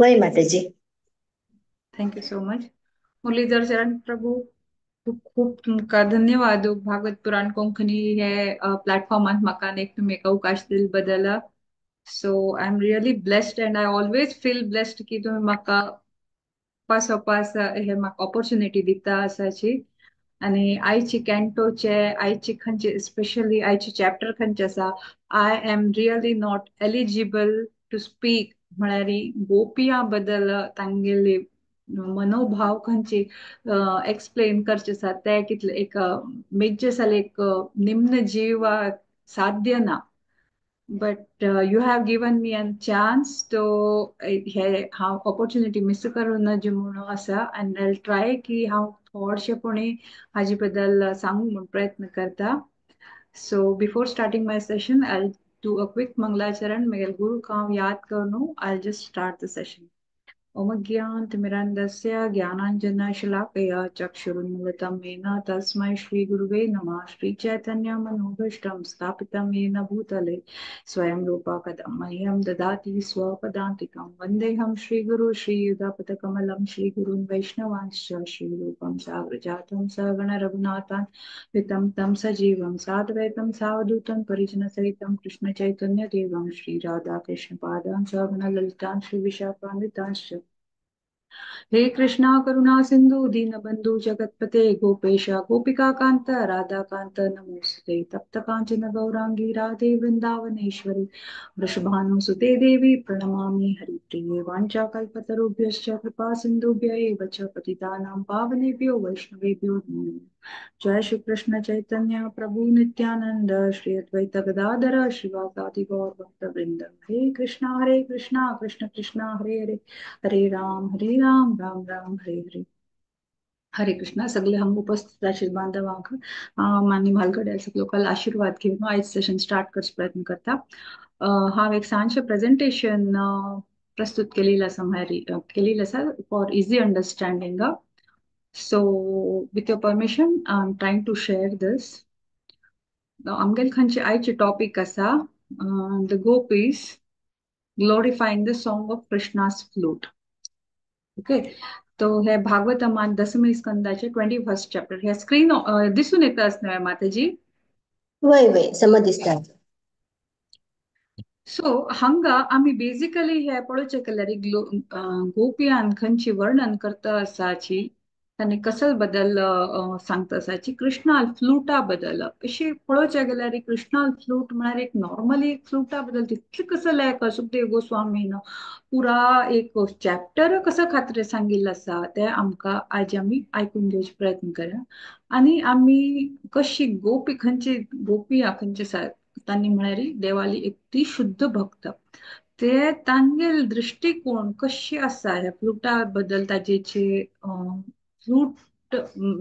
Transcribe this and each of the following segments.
वय माताजी. Thank you so much. Muralidhar Charan Prabhu, खूब खूब तुमकां धन्यवाद. भागवत पुराण कोंकणी हे प्लॅटफॉर्मांत म्हाका एक तुमी एक अवकाश दिल बदल. So I am really blessed and I always feel blessed की तुमी म्हाका पास हे म्हाका ऑपॉर्च्युनिटी दिता आसाची. आनी आयची कॅन्टोचे, आयची खंयचे, स्पेशली आयचे चॅप्टर खंयचे आसा, I am really not eligible to speak. म्हळ्यार गोपिया बद्दल तांगेली मनोभाव खंयची एक्सप्लेन करचे आसा ते कितले एक मेजचे जाल्यार एक निम्न जीव साध्य ना. But you have given me an chance, तो हे हांव ऑपॉर्च्युनिटी मिस करूं नज म्हणून आसा. आनी I try की हांव थोडशेपणी हाजे बद्दल सांगू म्हूण प्रयत्न करता. So before starting my session I do a quick मंगलाचरण. म्हगेले गुरूक हांव याद करून I just start the session. Om ज्ञानतिमिरान्धस्य ज्ञानाञ्जनशलाकया चक्षुरुन्मीलितं येन तस्मै श्रीगुरुवे नमः. श्रीचैतन्यमनोभीष्टं स्थापितं येन भूतले स्वयं रूपा कदा मह्यं ददाति स्वपदान्तिकं. वन्देऽहं श्रीगुरु श्रीयुतापदकमलं श्रीगुरून् वैष्णवांश्च श्रीरूपं साग्रजातं सगण रघुनाथान् वितं तं सजीवं साद्वैतं सावधूतं परिजनसहितं कृष्ण चैतन्य देवं श्रीराधाकृष्णपादां सगण ललितां श्रीविशाखान्वितांश्च. हे कृष्णा करुणा सिंधु दीनबंधु जगतपते गोपेश गोपिका कांत राधा कांत नमोस्तुते. तप्त कांचन गौरांगी राधे वृंदावनेश्वरी वृषभानुसुते देवी प्रणमामि हरिप्रिये. वाञ्छा कल्पतरुभ्यश्च कृपा सिन्धुभ्य एव च पतितानां पावनेभ्यो वैष्णवेभ्यो नमो नमः. जय श्री कृष्ण चैतन्य प्रभु नित्यानंद श्री अद्वैत गदाधर श्रीवासादि गौर भक्त वृंद. हरे कृष्णा कृष्ण कृष्णा हरे हरे, हरे राम राम राम हरे हरे. हरे कृष्णा. सगळे हांगा उपस्थित आशिल्ले बांधवांक आनी म्हालगड्या लोकांक आशीर्वाद घेवन आयज सेशन स्टार्ट करचो प्रयत्न करता. हांव एक ल्हानशें प्रेजेंटेशन प्रस्तुत केलेलें आसा, म्हळ्यार केलेलें आसा for easy understanding. So with your permission I am trying to share this. आमगेले खंयचे आयचे टॉपीक आसा the gopis glorifying the song of Krishna's flute. Okay, तो हे भागवतमान दसमी स्कंदाचे 21st chapter. हे स्क्रीन दिसून येता न्हय माताजी? वय वय समज दिसता. सो हांगा आमी बेसिकली हे पळोवचें केल्यार गोपियान खंयची वर्णन करता आसाची आनी कसल बद्दल सांगता आसाची कृष्णाल फ्लुटा बद्दल. अशी पळोवचें गेल्यार कृष्णाल फ्लूट म्हळ्यार एक नॉर्मली एक फ्लुटा बद्दल तितलें कसलें एक सुखदेव गोस्वामीन पुरा एक चॅप्टर कसो खातीर सांगिल्लें आसा तें आमकां आयज आमी आयकून घेवचो प्रयत्न करा. आनी आमी कशी गोपी खंयची गोपिया खंयचे आसा तांणी म्हळ्यार देवाली एक ती शुद्ध भक्त, ते तांगेल दृश्टिकोण कशी आसा ह्या फ्लुटा बद्दल, ताजेचे फ्लूट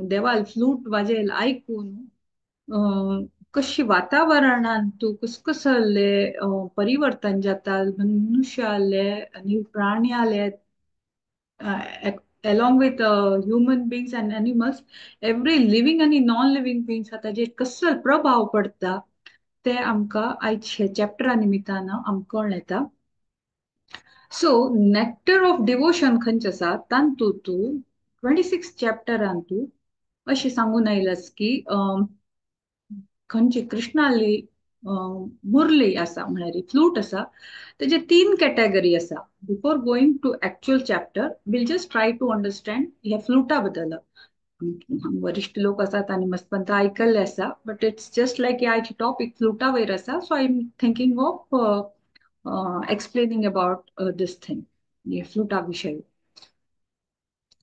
देवाल फ्लूट वाजयल आयकून कशी वातावरणांत तूं कसकसले परिवर्तन जाता मनुष्याले आनी प्राण्याले, along with human beings and animals, every living आनी नॉन लिव्हिंग बींग्स ताजेर कसलो प्रभाव पडटा ते आमकां आयज ह्या चॅप्टरा निमित्तान आमकां कळून येता. सो नॅक्टर ऑफ डिवोशन खंयचें आसा तातूंत 26 चॅप्टरान तूं अशें सांगून आयलास की खंयची कृष्णाली मुरली आसा म्हळ्यार फ्लूट आसा तेजे 3 कॅटेगरी आसा. Before going to actual chapter we'll just try to understand ह्या फ्लुटा बद्दल. वरिश्ठ लोक आसात आनी मस्तपंत आयकल्ले आसा, बट it's just लायक आयचे टॉपीक फ्लुटा वयर आसा. So I am thinking of explaining about this thing, हे फ्लुटा विशयी.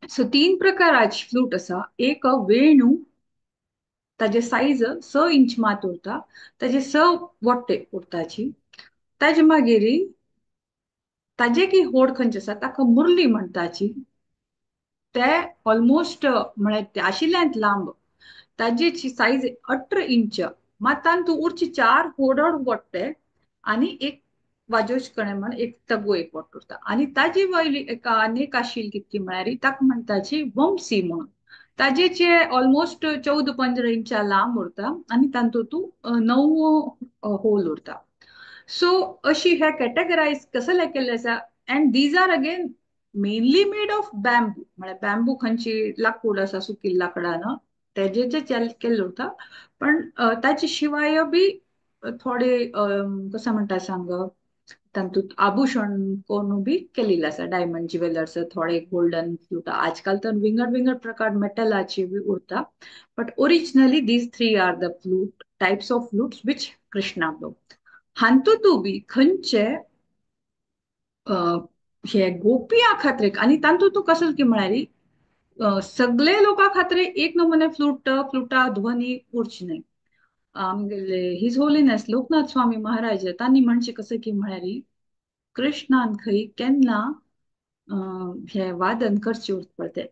सो 3 प्रकाराचे फ्लूट आसा. एक वेणू, ताजे सायज 6 इंच मात उरता, ताजे 6 वट्टे उरताची. ताजे मागीर ताजे की होड खंयचे आसा ताका मुरली म्हणटाची, ते ऑलमोस्ट म्हळ्यार आशिल्ल्यान लांब, ताजी सायज 18 इंच मात तातूंत उरची 4 होड वट्टे आनी एक वाजोवचे कडेन म्हण एक तगो एक वट्ट उरता. आनी ताजे वयली एक आनी एक आशिल्ली कितली म्हळ्यार ताका म्हणटाची वंशी म्हणून, ताजेचे ऑलमोस्ट 14-15 इंचा लांब उरता आनी तातूंत 9 होल उरता. सो अशी हे कॅटेगरायज कसले केल्ले आसा. And these are again Mainly made of bamboo, म्हळ्यार बॅम्बू खंयची लाकूड आसा सुकिल्ल्या लाकडान तेजे जे केल्लो उरता. पण ताचे शिवाय बी थोडे कसं म्हणटा सांग तातूंत आभूषण कोण बी केलेलं आसा, डायमंड ज्वेलर्स, थोडे गोल्डन फ्लूट. आजकाल तर विंगड विंगड प्रकार मेटलाचे बी उरता, but originally these three are the flute types of flutes which Krishna blow. हातूंत बी खंयचे हे गोपिया खातीर आनी तातूंत कसो की म्हळ्यार सगळे लोकां खातीर एक नमुने फ्लूट फ्लुटा ध्वनी उरची न्हय. आमगेले his holiness Loknath Swami Maharaj तांणी म्हणचे कसं की म्हळ्यार कृष्णान खंय केन्ना हे वादन करचे उरता पळय ते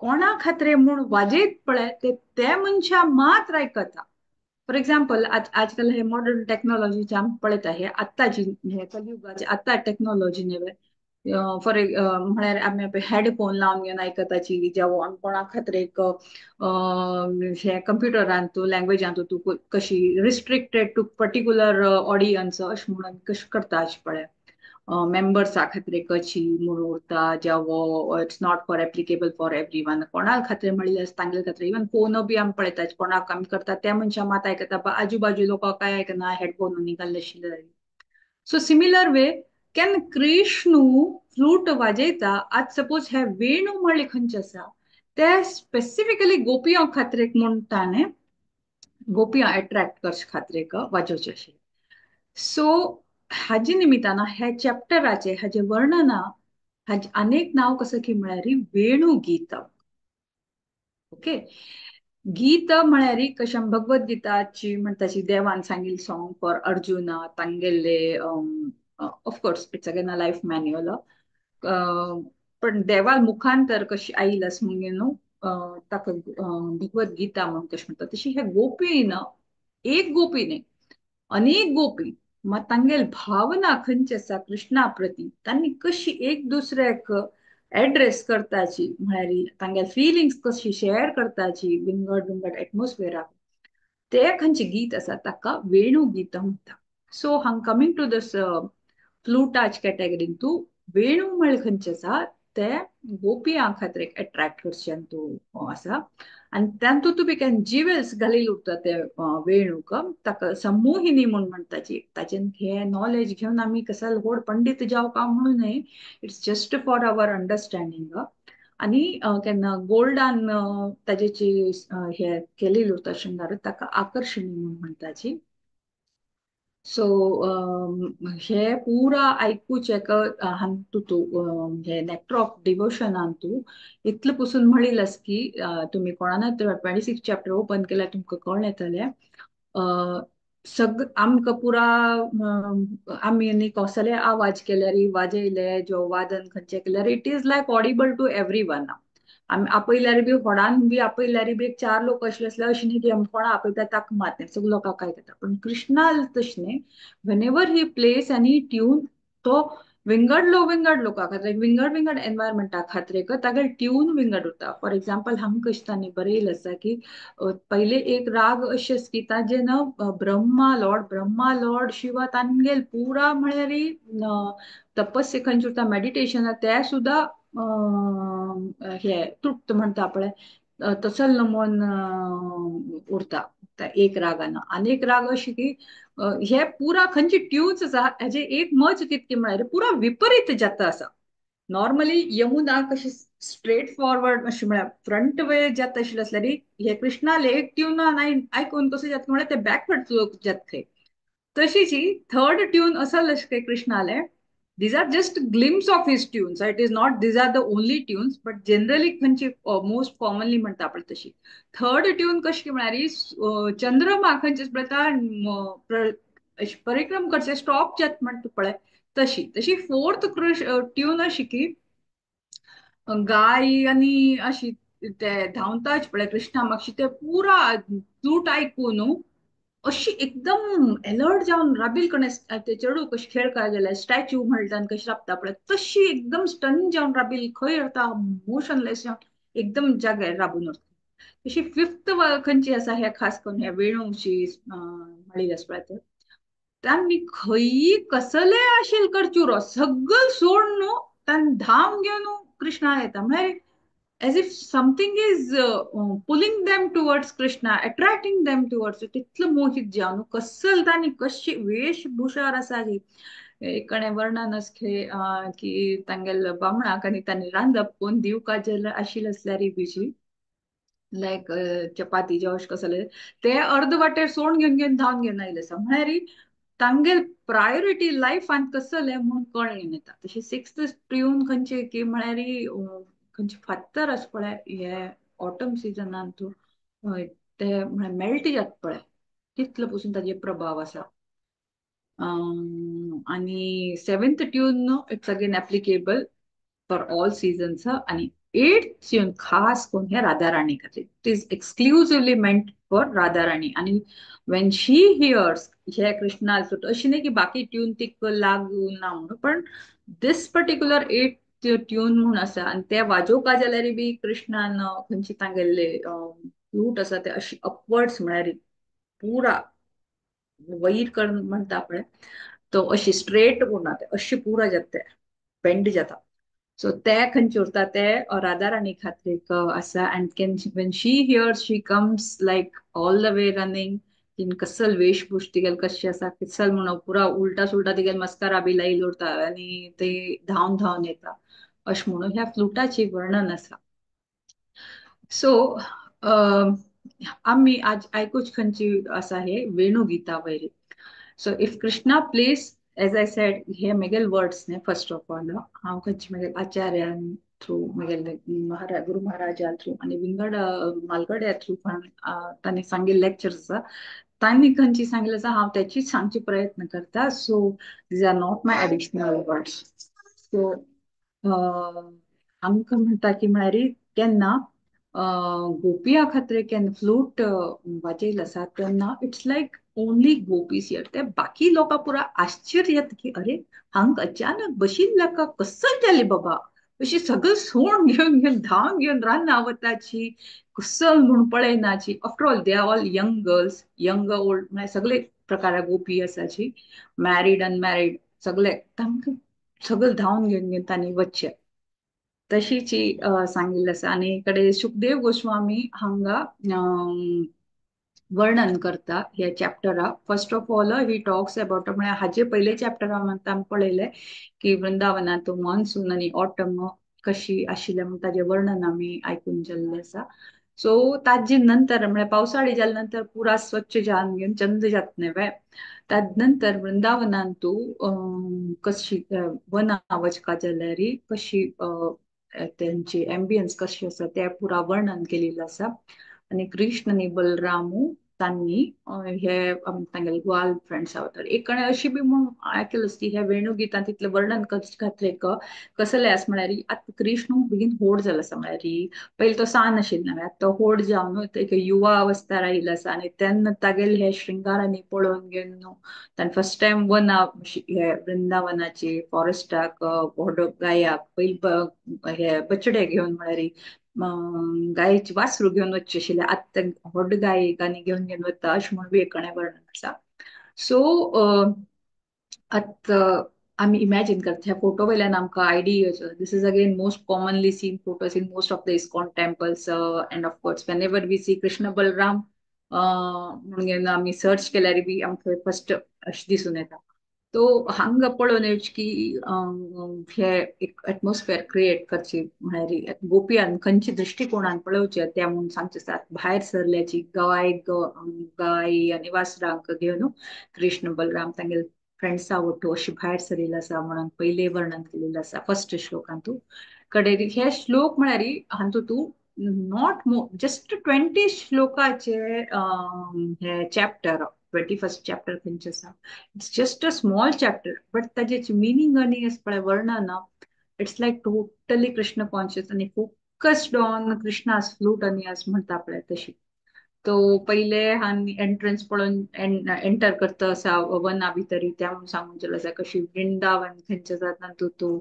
कोणा खातीर म्हूण वाजयत पळय ते ते मनशां मात्र आयकता. फॉर एक्झाम्पल आजकाल हे मॉडर्न टॅक्नॉलॉजीचे आमी पळयता, हे आत्ताची हे कलयुगाची आत्तां टॅक्नॉलॉजी न्हय, फॉर म्हळ्यार आमी हेडफोन लावन घेवन आयकताची, जेवण आमी कोणा खातीर एक हे कंप्युटरान तूं लँग्वेजान तूं कशी रिस्ट्रिक्टेड टू पर्टिक्युलर ऑडियन्स अशें म्हणून कशें करता अशें पळय मेंबर्सा खातीर कशी म्हूण उरता, जेवो it's not for applicable for every one. कोणा खातीर म्हणल्यार तांगेले खातीर इवन फोन बी आमी पळयता कोणाक आमी करता त्या मनशां मात आयकता, आजू बाजू लोक काय आयकना हेडफोन निघाले आशिल्ले. सो सिमिलर वे केन्ना कृष्णू फ्लूट वाजयता, आज सपोज हे वेणू म्हणले खंयचे आसा ते स्पेसिफिकली गोपियां खातीर म्हूण ताणें गोपियां एट्रॅक्ट करचे खातीर वाजोवचे आशिल्ले. सो हाजे निमित्तान ह्या चॅप्टराचे हाजे वर्णना हाजे अनेक नांव कसं की म्हळ्यार वेणू गीत. ओके, गीत म्हळ्यार कशें भगवत गीताची म्हणटाची देवान सांगिल्लें सॉंग फॉर अर्जुना तांगेले, of course it's again a life manual, पण देवाल मुखांतर कशी आईल आस म्हणून न्हू ताका भगवत गीता म्हणून कशें म्हणटा तशी हे गोपी ना, एक गोपी न्ही अनेक गोपी, मात तांगेल भावना खंयची आसा कृष्णा प्रती तांणी कशी एक दुसऱ्याक एड्रेस करताची, म्हळ्यार तांगेल फिलिंग्स कशी शेअर करताची विंगड विंगड एटमॉस्फियराक, ते खंयचे गीत आसा ताका वेणू गीत म्हणटा. सो हांग कमींग टू दस फ्लुटाच कॅटेगरीन तूं वेणू म्हळ्यार खंयचे आसा ते गोपियां खातीर एट्रॅक्ट करचें तूं आसा. आनी तातूंत तुमी केन्ना जिवेल्स घालील उरता ते वेणूक ताका संमोहिनी म्हूण म्हणटाची. ताचें हे नॉलेज घेवन आमी कसल व्हड पंडीत जावं म्हणून न्हय, it's just for our understanding. आनी केन्ना गोल्डान ताजेची हे केलेली उरता शृंगार ताका आकर्शणी म्हूण म्हणटाची. सो हे पुरा आयकूचें तूं हे नॅक्टर ऑफ डिवोशनान तूं इतलें पसून म्हणिल्लें आसा की तुमी कोणाना 26 चॅप्टर ओपन केल्यार तुमकां कळ्ळें येतलें. सग आमकां पुरा आमी न्ही कसले आवाज केल्यार वाजयले जो वादन खंयचें केल्यार it is like audible to every one. आमी आपयल्यार बी व्हडान बी आपयल्यार बी एक चार लोक अशे आसल्यार अशें न्ही की आमी कोणा आपयता ताका मात न्ही, सगळे लोकांक आयकता. पण कृष्णा तशें न्ही, whenever he plays any tune तो विंगड लोक विंगड लोकां खातीर विंगड विंगड एनवायरमेंटा खातीर तागेले ट्यून विंगड उरता. फॉर एक्झाम्पल हांगा कशें तांणी बरयलें आसा की पयले एक राग अशें आसा की ताजें न ब्रह्मा लॉर्ड ब्रह्मा लॉर्ड शिवा तांगेल पुरा म्हळ्यार तपस्या खंयची उरता मेडिटेशन ते सुद्दां हे तृप्त म्हणटा पळय तसल नमून उरता एक रागान. आनी एक राग अशी की हे पुरा खंयची ट्यून्स आसा हेजे एक मज कितकी म्हळ्यार पुरा विपरीत जाता आसा. नॉर्मली यमुना कशी स्ट्रेट फॉरवर्ड अशी म्हळ्यार फ्रंट वे जाता आशिल्लें आसल्यार हे कृष्णाले एक ट्यूनान आयकून कसं जाता म्हळ्यार ते बॅकवर्ड फ्लो जाता खंय. तशीच ही थर्ड ट्यून असल अशें कृष्णाले. These are just glimpse of his tunes. It is not these are the only tunes, but generally खंयची most commonly म्हणटा पळय तशी थर्ड ट्यून कशी म्हळ्यार चंद्रमा खंयचे पळयता परिक्रम करचे स्टॉप जात म्हणटा पळय तशी. तशी फोर्थ ट्यून अशी की गाय आनी अशी ते धांवताच पळय कृष्णा मागशी ते पुरा फ्लूट आयकून अशी एकदम अलर्ट जावन राबील कणे ते चेडूं कशें खेळ काय जाल्यार स्टॅच्यू म्हणटा कशें राबता पळय तशी एकदम स्टन जावन राबील खंय उरता मोशनलेस जावन एकदम जाग्यार राबून उरता. तशी फिफ्थ खंयची आसा हे खास करून ह्या वेणूची म्हणिल्लें आसा पळय तांणी खंयी कसले आशिल करचुरो सगळं सोड न्हू तांणी धांवन घेवन कृष्णा येता. म्हळ्यार as if something is pulling them towards Krishna, attracting them towards. तितलो मोहित जावन कसल तांणी कशी वेशभूषार आसा ही. एक कडेन वर्णन आसखे की तांगेल बामणाक आनी तांणी रांदप कोण दिवका जेल आशिल्लें आसल्यार बिजी लायक चपाती जेवण कसले ते अर्द वाटेर सोड घेवन घेवन धांवन घेवन आयले आसा. म्हळ्यार तांगेल प्रायोरिटी लायफान कसलें म्हूण कळ्ळें येता. तशें सिक्स्थ ट्यून खंयचे की म्हळ्यार खंयचे फातर आसा पळय हे ऑटम सिजनान तूं ते म्हळ्यार मेल्ट जाता पळय तितलो पसून ताजे प्रभाव आसा. आनी seventh tune it's again applicable for all seasons. आनी एट्थ ट्यून खास करून हे राधा राणी खातीर, it is exclusively meant for Radha Rani. आनी when she hears हे कृष्णा अशी न्ही की बाकी ट्यून तिका लागू ना म्हणून, पण दीस पर्टिक्युलर एट ट्यून म्हूण आसा. आनी ते वाजोवका जाल्यार बी कृष्णान खंयची तांगेले फ्लूट आसा ते अशी अपवर्ड्स म्हळ्यार पुरा वयर कर म्हणटा पळय तो अशी स्ट्रेट उरना, ते अशी पुरा जाता, बेंड जाता. सो ते खंयचे उरता ते राधा राणी खातीर आसा. And can when she hears she comes like all the way running. तीन कसल वेशभूष तिगेल कशी आसा कसल म्हणून पुरा उलटा सुलटा तिगेल मस्कारा बी लायिल्लो उरता आनी ते धांवन धांवन येता अशें म्हणून ह्या फ्लुटाची वर्णन आसा. सो आमी आज आयकूच खंयची आसा हे वेणुगीता वयर. So if Krishna plays, as I said, हे मेगेल वर्ड्स न्ही, फर्स्ट ऑफ ऑल हांव खंयचे मेगेल आचार्यान थ्रू, मेगेले महाराज गुरु महाराजा थ्रू आनी विंगड मालगड्या थ्रू तांणी सांगिल्ले लेक्चर्स आसा, तांणी खंयची सांगिल्लें आसा हांव त्याचीच सांगचे प्रयत्न करता. So these are not my additional words. So आमकां म्हणटा की म्हळ्यार केन्ना गोपिया खातीर केन्ना फ्लूट वाजयलें आसा तेन्ना it's like only gopis here. ते बाकी लोकां पुरा आश्चर्य येता की अरे हांगा अचानक बशिल्ल्या का कसं जालें बाबा, अशी सगळं सोण घेवन घेवन धांवन घेवन रान्ना वताची कसल म्हूण पळयनाची. After all they are all young girls, young old म्हळ्यार सगळे प्रकार गोपी आसाची, मॅरीड अनमॅरीड सगळे तांकां सगळं धांवन घेवन घेवन तांणी वचचें तशीची सांगिल्लें आसा. आनी कडे सुखदेव गोस्वामी हांगा वर्णन करता ह्या चॅप्टरा. First of all he talks about म्हळ्यार हाजे पयले चॅप्टरा आमी पळयलें की वृंदावनांत मॉन्सून आनी ऑटम कशी आशिल्लें म्हूण ताजें वर्णन आमी आयकून जाल्लें आसा. सो ताजे नंतर म्हळ्यार पावसाळी जाल्या नंतर पुरा स्वच्छ जावन घेवन चंद जात न्हय, ताज नंतर वृंदावनांतू कशी वना वचका जाल्यार कशी तेंची एम्बियन्स कशी आसा ते पुरा वर्णन केलेलें आसा. आनी कृष्ण आनी बलरामू तांणी हे तांगेले ग्वाल फ्रेंड्स आसा. एक कडेन अशी बी म्हूण आयकलें आसता की ह्या वेणुगीतान तितलें वर्णन करचे खातीर कसलें आसा म्हळ्यार आतां कृष्ण बेगीन होड जालो आसा, म्हळ्यार पयलीं तो सान आशिल्लो न्हय, आतां तो होड जावन एक युवा अवस्था आयिल्लो आसा. आनी तेन्ना तागेले हे शृंगारांनी पळोवन घेवन न्हू ताणें फर्स्ट टायम वना हे वृंदावनाची फॉरेस्टाक व्हड गायाक पयलीं हे बछडे घेवन म्हळ्यार गायेची वासरू घेवन वचचे आशिल्ले, आतां व्हड गायक आनी घेवन घेवन वता अशें म्हूण बी एक कडेन वर्णन आसा. सो आतां आमी इमॅजीन करता ह्या फोटो वयल्यान आमकां idea. This is again most commonly seen photos in most of the ISKCON temples and of course whenever we see Krishna Balaram म्हणून आमी सर्च केल्यार बी आमकां फर्स्ट अशें दिसून येता. तो हांगा पळोवन येवचें की हे एक एटमॉस्फियर क्रिएट करची म्हळ्यार गोपियान खंयच्या दृश्टिकोणान पळोवचें तें म्हूण सांगचें आसा. भायर सरल्याची गाय गाय आनी वासरांक घेवन कृष्ण बलराम तांगेले फ्रेंड्सा वट्टू अशी भायर सरिल्लें आसा म्हणून पयलें वर्णन केलेलें आसा फर्स्ट श्लोकांतू. कडेन हे श्लोक म्हळ्यार हातूंत तूं not more just 20 श्लोकाचे हे चॅप्टर 21st chapter खंयचें आसा, it's just a small chapter but ताजें मिनींग आनी पळय वर्णन it's like totally Krishna conscious आनी फोकस्ड ऑन कृष्णास फ्लूट आनी अशें म्हणटा पळय तशी. तो पयले आनी एंट्रन्स पळोवन एंटर करता आसा वना भितर त्या म्हणून सांगून जालें आसा कशी वृंदावन खंयचें जाता तूं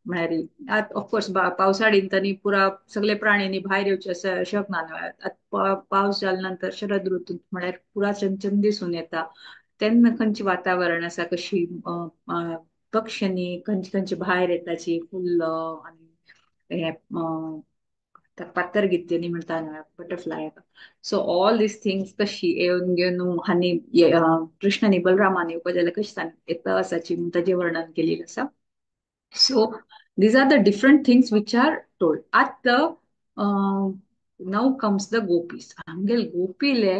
म्हळ्यार आतां ऑफकोर्स पावसाळीन तांणी पुरा सगळे प्राण्यांनी भायर येवचें आसा शकना न्हय. आतां पावस जाल्या नंतर शरद ऋतूंत म्हळ्यार पुरा चंचन दिसून येता तेन्ना खंयचें वातावरण आसा कशी पक्षांनी खंयचे खंयचे भायर येताची फुल्ल आनी हे पातर गीत म्हणटा butterfly. So all these things कशी येवन घेवन हांणी कृष्ण आनी बलरामान येवपा जाल्यार कशी येता आसाची म्हूण ताजें वर्णन केलेलें आसा. So these are the different things which are told. आतां now comes the gopis. आमगेल गोपीले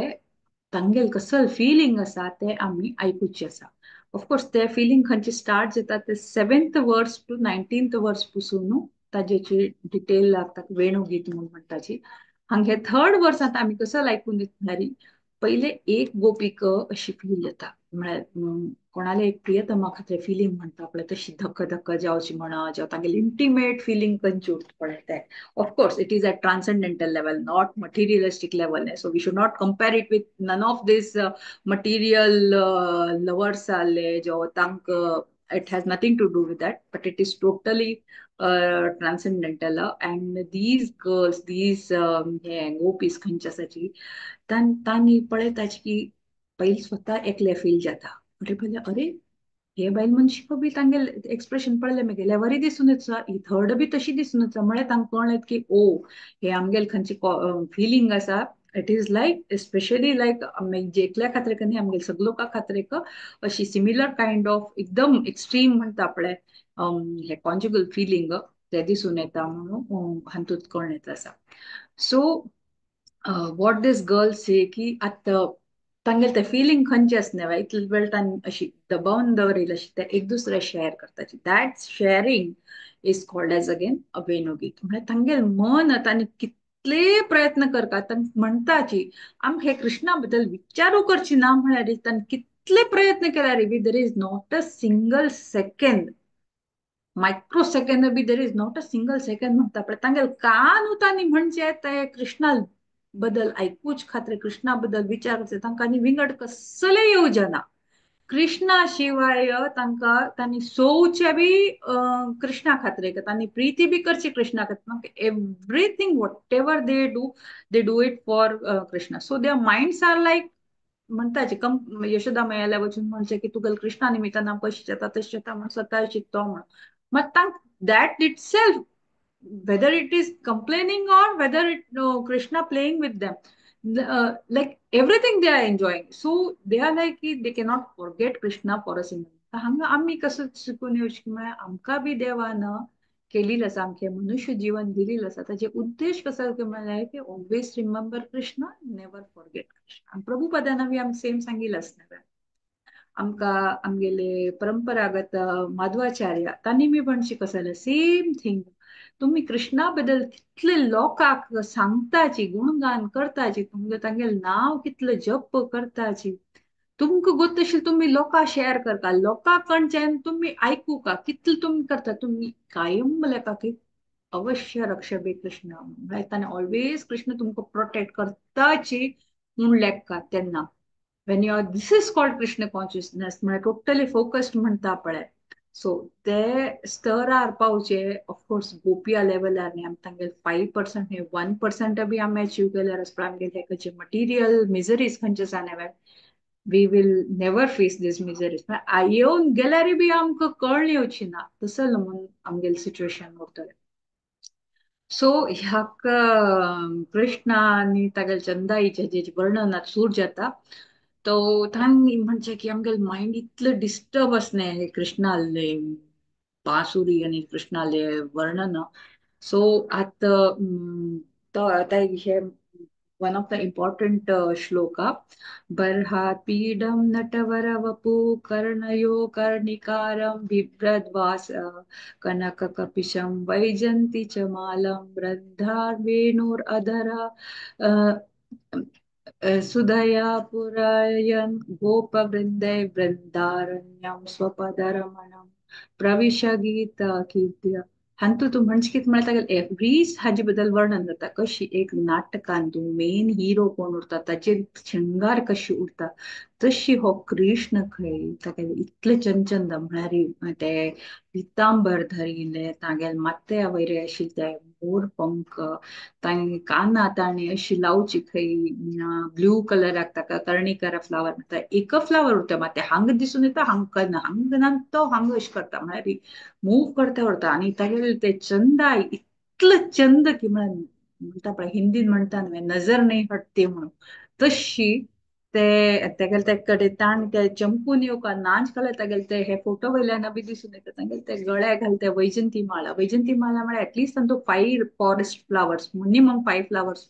तांगेल कसल फिलिंग आसा ते आमी आयकुचें आसा. ऑफकोर्स ते फिलिंग खंयचे स्टार्ट जाता ते 7th verse to 19th verse पसून ताजेची डिटेल लागता वेणुगीत म्हणून म्हणटाची. हांगे 3rd वर्सांत आमी कसो आयकून म्हळ्यार पयले एक गोपीक अशी फील जाता म्हळ्यार कोणाले एक प्रियतमा खातीर फिलिंग म्हणटा पळय तशी धक्क धक्क जावची म्हणा जावं तांगेली इंटिमेट फिलिंग खंयची उरता पळय ते. Of course it is at transcendental level, not materialistic level. So we should not compare it with none of this material lovers आसले जावं तांकां it has nothing to do with that, but it is totally transcendental. And these girls, these gopis खंयचे आसाची तांणी पळयताची की पयलीं स्वता एकले फील जाता. अरे पळय अरे हे बायल मनशी बी तांगेले एक्सप्रेशन पळयलें मागीर वरी दिसून येता, ही थर्ड बी तशी दिसून येता. म्हळ्यार तांकां कळ्ळें की ओ हे आमगेले खंयची फिलिंग आसा it is like especially like जे एकल्या खातीर न्ही आमगेले सगळे लोकां खातीर अशी सिमिलर कायंड ऑफ एकदम एक्स्ट्रीम म्हणटा पळय हे कॉन्जुगल फिलिंग ते दिसून येता म्हणून हातूंत कळून येता आसा. So what this girl say की आतां तांगेले ते फिलिंग खंयचें आसना इतले वेळ तांणी अशी दबावन दवरिल्लें अशें ते एक दुसऱ्या शेअर करताची. That sharing is called as again a वेणुगीत. म्हळ्यार तांगेले मन तांणी कितले प्रयत्न करतात म्हणटाची आमकां हे कृष्णा बद्दल विचारू करची ना म्हळ्यार तांणी कितले प्रयत्न केल्यार बी there is not a single second, micro second B there is not a single second म्हणटा पळय तांगेले कान तांणी म्हणजे ते कृष्णा बद्दल आयकूच खातीर कृष्णा बद्दल विचार करचे तांकां आनी विंगड कसले येवजना. कृष्णा शिवाय तांकां तांणी सोवचे बी कृष्णा खातीर, तांणी प्रिती बी करची कृष्णा खातीर. Everything whatever they do they do it for Krishna. So their minds are like म्हणटाचे कम यशोदा मैयाल्या वचून म्हणचे की तुगेल कृष्णा निमित्तान आमकां अशें जाता तशें जाता म्हण स्वता शिकतो म्हणून. मात तांकां that itself whether it is complaining or whether it Krishna playing with them, like everything they are enjoying. So they are like they cannot forget Krishna for a single. हांगा आमी कसो शिकून येवचें म्हळ्यार आमकां बी देवान केलेलें आसा, आमचें मनुष्य जीवन दिलेलें आसा, ताजे उद्देश कसो म्हळ्यार की always remember Krishna, never forget Krishna. प्रभुपदान बी आमकां सेम सांगिल्लें आसता. आमकां आमगेले परंपरागत माधवाचार्य तांणी बी म्हणचें कसो जाल्यार सेम थींग, तुम्ही कृष्णा बद्दल कितले लोकांक सांगताची, गुणगान करताची, तुमगे तांगेले नांव कितले जप करताची, तुमकां गोत आशिल्लें तुमी लोकांक शेअर करता, लोकांक कडच्यान तुमी आयकुका कितले तुमी करता, तुमी कायम लेखा की अवश्य रक्षबे कृष्ण म्हळ्यार ताणें ऑलवेज कृष्ण तुमकां प्रोटेक्ट करताची म्हूण लेखा. तेन्ना when you are this is called Krishna consciousness म्हळ्यार टोटली फोकस्ड म्हणटा पळय. सो ते स्तरार पावचे ऑफकोर्स गोपिया लेवलार न्ही आमी तांगेले 5% न्ही 1% बी आमी अचीव केल्यार आसपा आमगेले खंयचे मटिरियल मिजरीज खंयचे आसा न्ही we will never face this miseries. येवन गेल्यार बी आमकां कळ्ळें येवची ना तसो म्हूण आमगेले सिट्युएशन उरतलें. सो ह्याका कृष्णा आनी तागेले चंदाईचें जें वर्णन सूर जाता तो तांणी म्हणचें की आमगेले मायंड इतलें डिस्टर्ब आसलें हे कृष्णाले बांसुरी आनी कृष्णाले वर्णन. सो आतां तो आतां हे one of the important shloka. बर्हात् पीडं नटवरवपु कर्णयो कर्णिकारं बिभ्रद्वास कनक कपिशं वैजन्ति च मालं वृद्धार्वेणुर अधर सुधया पुरायन् गोपवृन्दै वृन्दारण्यं स्वपदरमणं प्रविश गीता कीर्त्या. हातूंत तूं म्हणचे कितें म्हळ्यार तागेलें एवरी हाजे बद्दल वर्णन जाता कशी एक नाटकान तूं मेन हिरो कोण उरता ताचेर शृंगार कशी उरता तशी हो कृष्ण खंय तागेले इतले चंचंद म्हळ्यार ते पितांबर धरिल्ले तागेले माथ्या वयर आशिल्ले ते मोर पंख, तांगे काना ताणें अशी लावची खंय ब्लू कलराक ताका कर्णिकर फ्लावर म्हणटा. एक फ्लावर उरता मात ते हांगा दिसून येता, हांगा ना, हांगा ना तो हांगा अशें करता, म्हळ्यार मूव करता उरता. आनी तागेले ते चंदाय इतलो चंद की म्हळ्यार म्हणटा पळय हिंदीन म्हणटा न्हय नजर नाही हटते म्हणून, तशी ते तागेले ते कडेन ताण ते चमकून येवका नाच घाले तागेले ते हे फोटो वयल्यान बी दिसून येता. तागेले ते गळ्या घालते वैजंती माळा, वैजंती माळा म्हळ्यार एटलिस्ट तांचो 5 फॉरेस्ट फ्लावर्स, मिनिमम 5 फ्लावर्स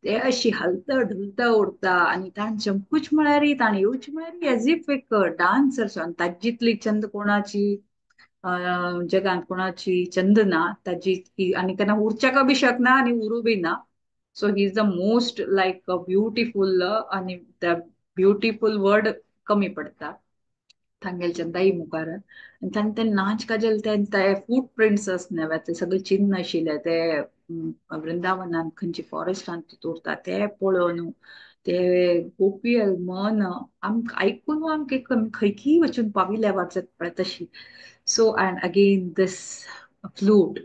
ते अशी हलता ढुलता उरता. आनी ताण चमकूच म्हळ्यार ताण येवच म्हळ्यार एज if एक डान्सर. आनी ताजी चंद कोणाची जगांत कोणाची चंद ना ताजी इतकी, आनी केन्ना उरच्याक बी शकना आनी उरूं बी ना. So he is the most like a beautiful, आनी the beautiful word कमी पडटा तांगेले चंदाई मुखार. आनी तांणे ते नाच काजेल ते फूट प्रिंट्स आसना ते सगळे चिन्न आशिल्ले ते वृंदावनान खंयचे फॉरेस्टान उरता ते पळोवन ते गोपियल मन आमकां आयकून आमकां खंयकी वचून पाविल्ले वाचत पळय तशी. So and again this flute,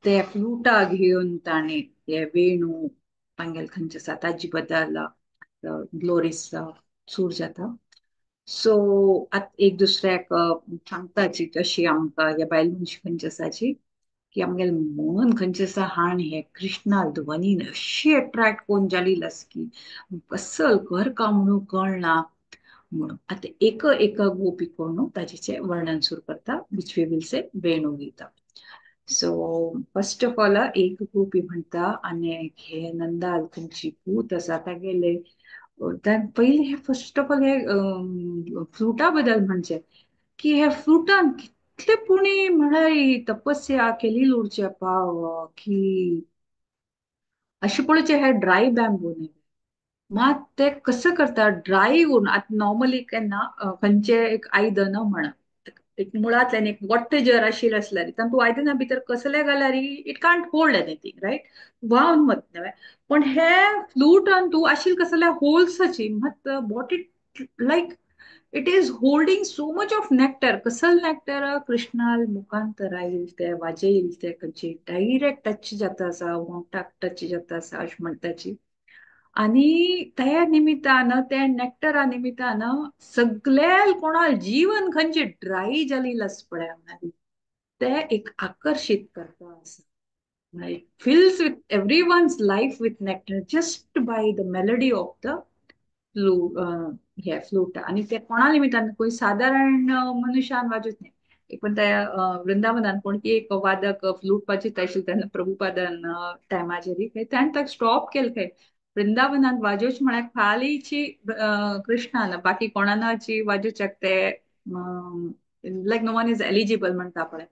ते फ्लुटा घेवन ताणें हे वेणू तांगेले खंयचे आसा ताजी बद्दल ग्लोरीस सूर जाता. सो आतां एक दुसऱ्याक सांगताची अशी आमकां ह्या बायल मनशी खंयचे आसाची की आमगेले मन खंयचे आसा हाण हे कृष्णा ध्वनीन अशी एट्रॅक्ट कोण जाली आसा की कसल घर का म्हणून कळना म्हणून. आतां एक एक गोपी कोण ताजेचें वर्णन सुरू करता, which we will say Venu Gita. So first of all एक गोपी म्हणटा आनी हे नंदाल खंयची पूत आसा तागेले पयलीं हे फर्स्ट ऑफ ऑल हे फ्लुटा बद्दल म्हणचें की हे फ्लुटान कितले पुणी म्हळ्यार तपस्या केली उरचे पाव की अशें पळोवचें हे ड्राय बॅम्बू न्ही मात ते कसं करता ड्राय उरून. आतां नॉर्मली केन्ना खंयचें एक आयदन म्हणा एक मुळांतल्यान एक वट्ट जर आशिल्लें आसल्यार तातूंत आयदना भितर कसले घाल्यार it can't hold anything right, व्हांवन वता न्हय. पण हे फ्लुटान तूं आशिल्ले कसल्या होल्साची मात what it like it is holding so much of nectar. कसल नॅक्टर कृष्णाल मुखांतर आयल ते वाजयल ते खंयची डायरेक्ट टच जाता आसा, वोंठाक टच जाता आसा अशें म्हणटाची. आनी त्या निमित्तान त्या नॅक्टरा निमित्तान सगळ्या कोणाल जीवन खंयचे ड्राय जाली आसा पळय म्हळ्यार ते एक आकर्शीत करता आसा. It fills with everyone's life with nectar just by the melody of the हे फ्लूट. आनी ते कोणा निमित्तान कोण सादारण मनुष्यान वाजत न्ही. एक पण त्या वृंदावनान कोण की एक वादक फ्लूट वाजयता आशिल्ले तेन्ना प्रभुपादान टायमाचेर खंय ताणें ताका स्टॉप केलें खंय वृंदावनान वाजोवचें म्हळ्यार खालीची कृष्णान बाकी कोणाची वाजोवच्याक ते like no one is eligible म्हणटा पळय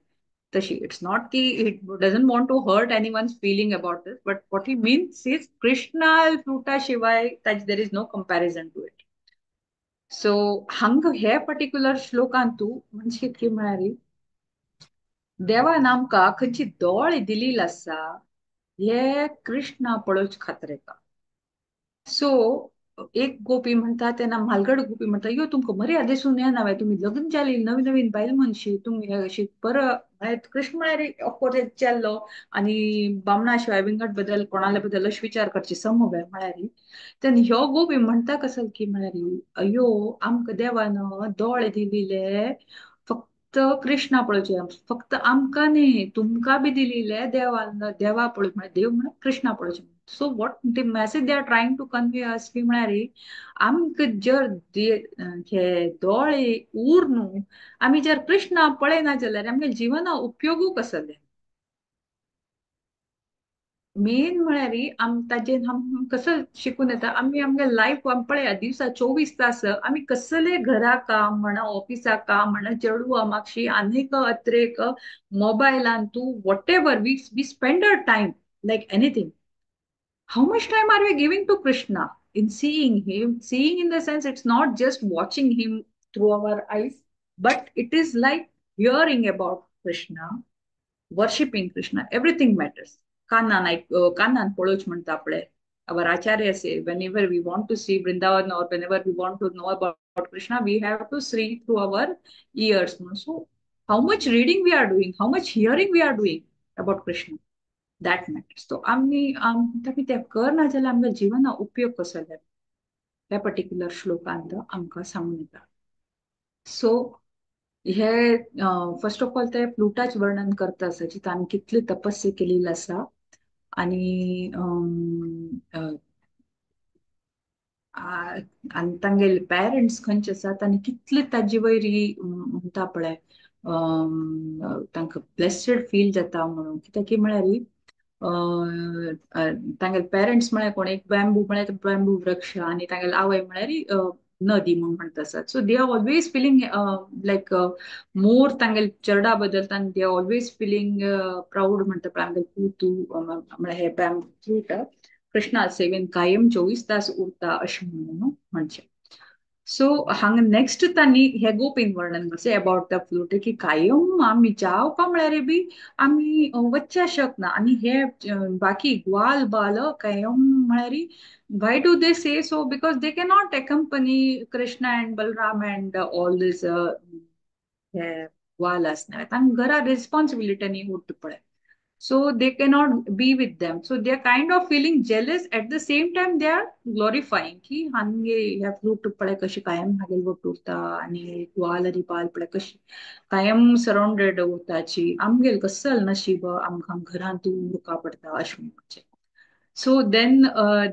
तशी. It's not की it doesn't want to hurt anyone's feeling about this, but what he means is Krishna फ्लुटा शिवाय ताजे there is no comparison to it. So हांगा हे पर्टिक्युलर श्लोकांत तूं म्हणजे कितें म्हळ्यार देवान आमकां खंयची दोळे दिलेली आसा हे कृष्णा पळोवचे खातीर येता. सो एक गोपी म्हणटा तेन्ना म्हालगड गोपी म्हणटा यो तुमकां मर्याद दिसून येना वे, तुमी लग्न जाली नवी नवीन बायल मनशी तुमी अशी बरो म्हळ्यार कृष्ण म्हळ्यार ऑफकोर्स चेल्लो आनी बामणा शिवाय विंगड बद्दल कोणाले बद्दल अशें विचार करचे समवे म्हळ्यार तेन्ना ह्यो गोपी म्हणटा कसल की म्हळ्यार अयो आमकां देवान दोळे दिलेले फक्त कृष्णा पळोवचे, फक्त आमकां न्ही तुमकां बी दिलेले देवान, देवा पळोवचे म्हळ्यार देव म्हळ्यार Krishna पळोवचे. So what the message they are trying to convey us की म्हळ्यार आमकां जर हे दोळे उर न्हू आमी जर कृष्णा पळयना जाल्यार आमगे जिवना उपयोगू कसले. मेन म्हळ्यार आम ताजेर आम कसं शिकून येता आमी आमगे लायफ पळया दिवसा 24 तास आमी कसले घरा काम म्हणा ऑफिसा काम म्हणा चेडवा मागशी आनीक अत्रेक मोबायलान तूं whatever we spend our time like anything. How much time are we giving to Krishna in seeing him? Seeing in the sense it's not just watching him through our eyes, but it is like hearing about Krishna, worshipping Krishna, everything matters. कानान पळोवचें म्हणटा पळय. Our Acharya say, whenever we want to see Vrindavan or whenever we want to know about Krishna, we have to see through our ears. So how much reading we are doing, how much hearing we are doing. About Krishna, that matters. So आमी आमी ते करना जाल्यार आमच्या जिवना उपयोग कसो जाता ह्या पर्टिक्युलर श्लोकांत आमकां सांगून येता. सो हे फर्स्ट ऑफ ऑल ते फ्लुटाच वर्णन करता आसा जी तांणी कितली तपस्या केलेली आसा आनी आनी तांगेले पेरंट्स खंयचे आसात आनी कितले ताजे वयर म्हणटा पळय तांकां ब्लेस्ड फील जाता म्हणून. कित्याक की म्हळ्यार तांगेले पेरंट्स म्हळ्यार कोण, एक बॅम्बू म्हळ्यार बॅम्बू वृक्ष आनी तांगेले आवय म्हळ्यार नदी म्हूण म्हणटा आसात. So they are always feeling like more तांगेले चेरडा बद्दल तांकां they are always feeling proud म्हणटा पळय आमगेले पूतू म्हळ्यार हे बॅम्बू फ्रूट कृष्णा सेवेन कायम 24 तास उरता अशें म्हणून म्हणचें. सो हांगा नेक्स्ट तांणी हे गोपीन वर्णन करचें अबाउट the flute की कायम आमी जावपा म्हळ्यार बी आमी वच्च्या शकना आनी हे बाकी ग्वाल बाल कायम म्हळ्यार why do they say so? Because they cannot accompany Krishna and Balram and all this हे ग्वाल आसना तांकां घरा रिस्पॉन्सिबिलिटी न्ही उरता पळय. So they cannot be with them. So they are kind of feeling jealous. At the same time, they are glorifying की हांगे ह्या फ्लूट पळय कशी कायम हागेल वट उरता आनी ग्वाल आनी बाल पळय कशी कायम सराउंडेड उरताची, आमगेल कसल नशीब आमकां घरांत उरका पडटा अशें म्हणचें. So then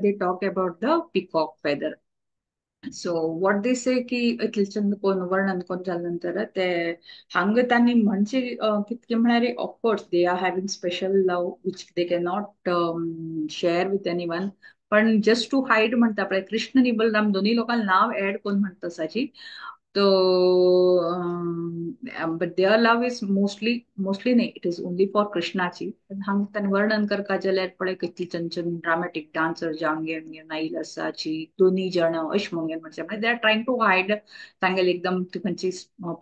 they talk about the peacock feather. So what they say की इतले चंद कोण वर्णन कोण जाल्या नंतर ते हांगा तांणी म्हणचे कितके म्हळ्यार of course they are having special love which they can not share with any one, पण जस्ट टू हायड म्हणटा पळय कृष्ण आनी बलराम दोन्ही लोकांक नांव ऍड कोण म्हणटा साची. तो but their love is mostly mostly न्ही, it is only for कृष्णाची. हांगा तांणी वर्णन करपा जाल्यार पळय कितली चंचन ड्रामेटीक डान्सर जावन घेवन आयल आसाची दोन्ही जण अशें म्हणून म्हणजे they are trying to hide तांगेले एकदम खंयची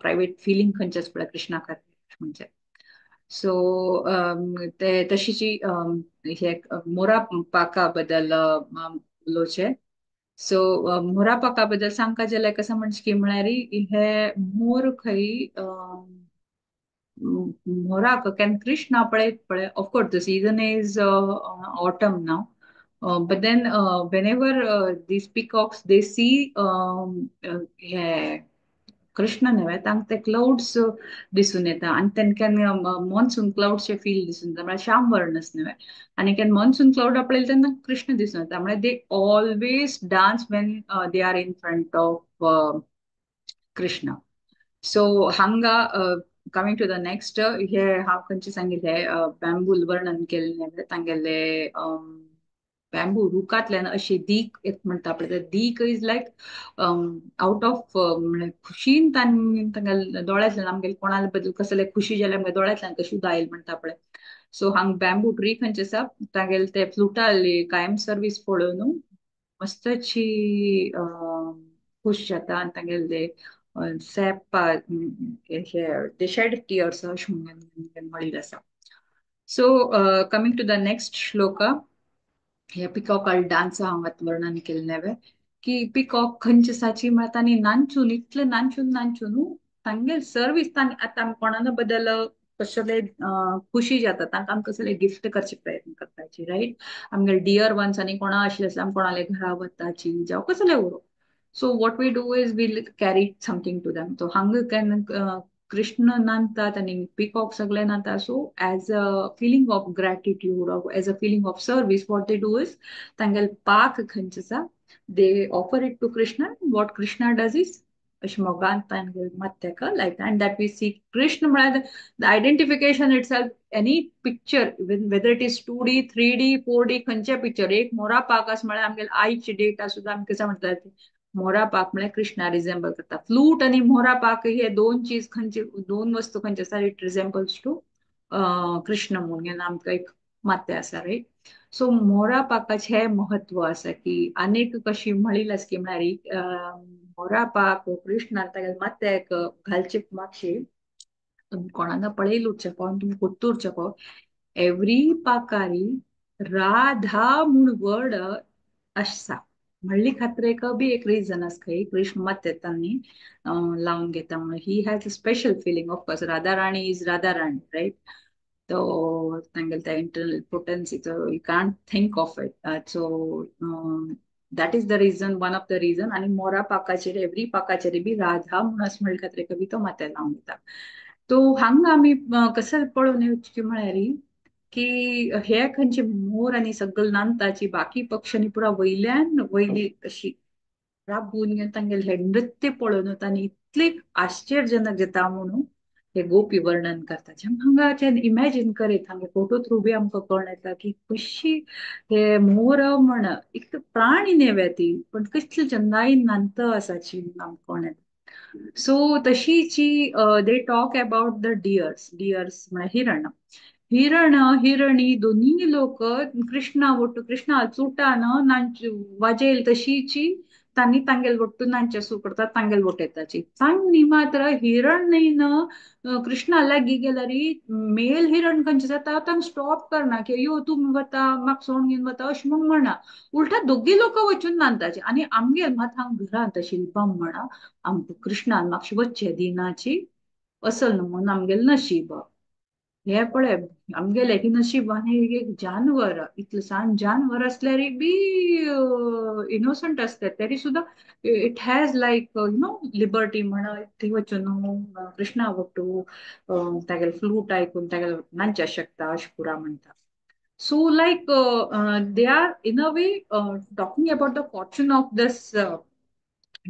प्रायवेट फिलींग खंयचे आसा पळय कृष्णा खातीर म्हणजे. सो ते तशीची हे मोरा पाका बद्दल उलोवचें. सो मोरा पाका बद्दल सांगका जाल्यार कसं म्हणचे की म्हळ्यार हे मोर खंय मोराक केन्ना कृष्णा पळयत पळय, of course the season is autumn now, but then whenever these peacocks they see हे कृष्ण न्हय तांकां ते क्लाउड्स दिसून येता आनी तेंकां मॉन्सून क्लाउड्सचे फील दिसून येता, म्हळ्यार श्याम वर्णस न्हय, आनी केन्ना मॉन्सून क्लाउड पळयले तेन्ना कृष्ण दिसून येता. म्हळ्यार they always dance when they are in front of Krishna. So हांगा कमिंग टू the next, हे हांव खंयचे सांगिल्ले बॅम्बूल वर्णन केल्लें तांगेले बॅम्बू रुखांतल्यान अशी दीक येत म्हणटा पळय, दीक is like out of म्हळ्यार खुशीन तांगेले दोळ्यांतल्यान आमगेले कोणाले बद्दल कसले खुशी जाल्यार आमगे दोळ्यांतल्यान कशी उदक म्हणटा पळय. सो हांगा बॅम्बू ट्री खंयचे आसा तांगेले ते फ्लुटाली कायम सर्वीस पळोवन मस्तची खुश जाता आनी तांगेले सॅप हे दे शेड टियर्स अशें म्हणून म्हणिल्लें आसा. So coming to the next shloka, हे पिकॉकाल डान्स हांगा वर्णन केल्लें की पिकॉक खंयचे साची म्हळ्यार तांणी नांचून इतले नांचून नांचून तांगेले सर्वीस तांणी आतां आमी कोणाना बद्दल कसले खुशी जाता तांकां आमी कसले गिफ्ट करचे प्रयत्न करताची, रायट? आमगेले डियर वन्स आनी कोणा आशिल्ले आसल्यार आमी कोणाले घरा वताची जावं कसले उरो. So what we do is we carry something to them. So हांगा केन्ना कृष्ण नांदतात आनी पिकॉक सगळे नांदतात. So as a feeling of gratitude, as a feeling of service, what they do is तांगेले पाक खंयचे आसा they offer it to Krishna. What Krishna does is अशें मोगान तांगेले माथ्याक लायता. And that we see Krishna म्हळ्यार the identification itself, any picture whether it is 2D 3D 4D खंयचे पिक्चर एक मोरा पाक आसा म्हळ्यार आमगेले आयची डेट सुद्दां आमी कशें म्हणटात मोरा पाक म्हळ्यार कृष्णा रिझेंबल करता. फ्लूट आनी मोरा पाक हे दोन चीज खंयचे दोन वस्तू खंयचे आसा it resembles to Krishna म्हणून आमकां एक माथ्या आसा, रायट? सो मोरा पाकाचें हें महत्व आसा की आनीक कशी म्हणिल्लें आसा की म्हळ्यार मोरा पाक कृष्णा तागेल्या माथ्याक घालचे मातशी तुमी कोणाक पळयले उरचें पळोवन तुमी कोत्तू उरचें पळोव एवरी पाकारी राधा म्हूण वर्ड आसा म्हणली खातीर एक बी एक रिजन आसा खंय कृष्ण माथ्याक तांणी लावन घेता म्हणून. He has a special feeling. Of course Radha Rani is Radha Rani, right? तो तांगेले त्या internal पोटन्सीचो you can't think of it. So that is the reason, one of the reason. आनी मोरा पाकाचेर एवरी पाकाचेर बी राधा म्हणून अशें म्हणले खातीर कवी तो माथ्यार लावन घेता. तो हांगा आमी कसं पळोवन येवचें म्हळ्यार की हे खंयचे मोर आनी सगळे नांदताची बाकी पक्षांनी पुरा वयल्यान वयली अशी राबून घेवन तांगेले हे नृत्य पळोवन तांणी इतले आश्चर्यजनक जाता म्हणून हे गोपी वर्णन करता. हांगाच्यान इमॅजीन करीत हांगा फोटो थ्रू बी आमकां कळून येता की कशी हे मोर म्हण एक प्राणी नेव्या ती पण कसली चंदाईन नांत आसाची आमकां कळून येता. सो तशीची they talk about the deers, deers म्हळ्यार हिरण, हिरण हिरणी दोन्ही लोक कृष्णा वट्टू कृष्णा चुटान नांच वाजेल तशीची तांणी तांगेल वट्टू नांचे सू करतात तांगेल वट येताची. तांणी मात्र हिरण न्ही न कृष्णा लागीं गेल्यार मेल हिरण खंयचें जाता तांकां स्टॉप करना की यो तूं वता म्हाका सोडून घेवन वता अशें म्हूण म्हणा, उलटा दोगी लोक वचून नांदताची. आनी आमगेर मात हांगा घरांत आशिल्ली बामणा आमकां कृष्णान मातशें वच्चें दिनाची असल न्हू म्हणून आमगेलें नशीब हे पळय आमगेले की नशीब आनी एक जानवर इतलें सान जानवर आसल्यार बी इनोसंट आसता तरी सुद्दां it has like you know liberty म्हणा थंय वचून कृष्णा वट्टू तागेले फ्लूट आयकून तागेले नाचपाक शकता अशें पुरा म्हणटा. So like they are in a way talking about the fortune of this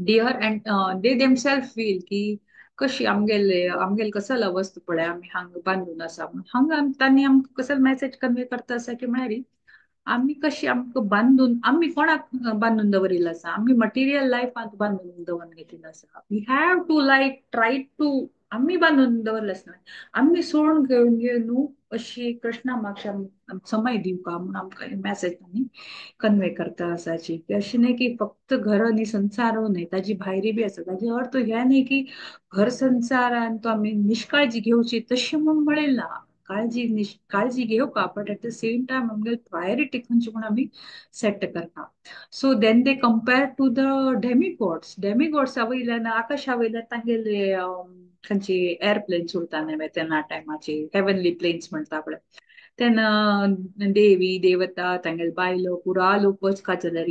deer and they themselves feel की कशी आमगेले आमगेले कसल अवस्था पळय आमी हांगा बांदून आसा म्हणून हांगा तांणी आमकां कसल मॅसेज कन्वे करता आसा की म्हळ्यार आमी कशी आमकां बांदून आमी कोणाक बांदून दवरिल्लो आसा, आमी मटिरियल लायफांत बांदून दवरून घेतिल्लो आसा. We have to like try to आमी बांदून दवरलें आसना, आमी सोडून घेवन घेवन न्हू अशी कृष्णा मागच्या समय दिवका म्हणून आमकां मॅसेज तांणी कन्वे करता आसाची. की अशें न्ही की फक्त घर आनी संसार न्हय, ताजी भायरी बी आसा. ताजी अर्थ हे न्ही की घर संसारान तो आमी निश्काळजी घेवची तशें म्हूण म्हणलें ना, काळजी काळजी घेवका but at the same time आमगे प्रायोरिटी खंयची म्हूण आमी सेट करता. So then they compare to the demigods. डेमिगॉड्सा वयल्यान आकाशा वयल्यान तांगेले खंयची एरप्लेन्स उरता न्हय तेन्ना टायमाची हेवनली प्लेन्स म्हणटा पळय तेन्ना देवी देवता तांगेले बायलो पुरा लोक वचपा जाल्यार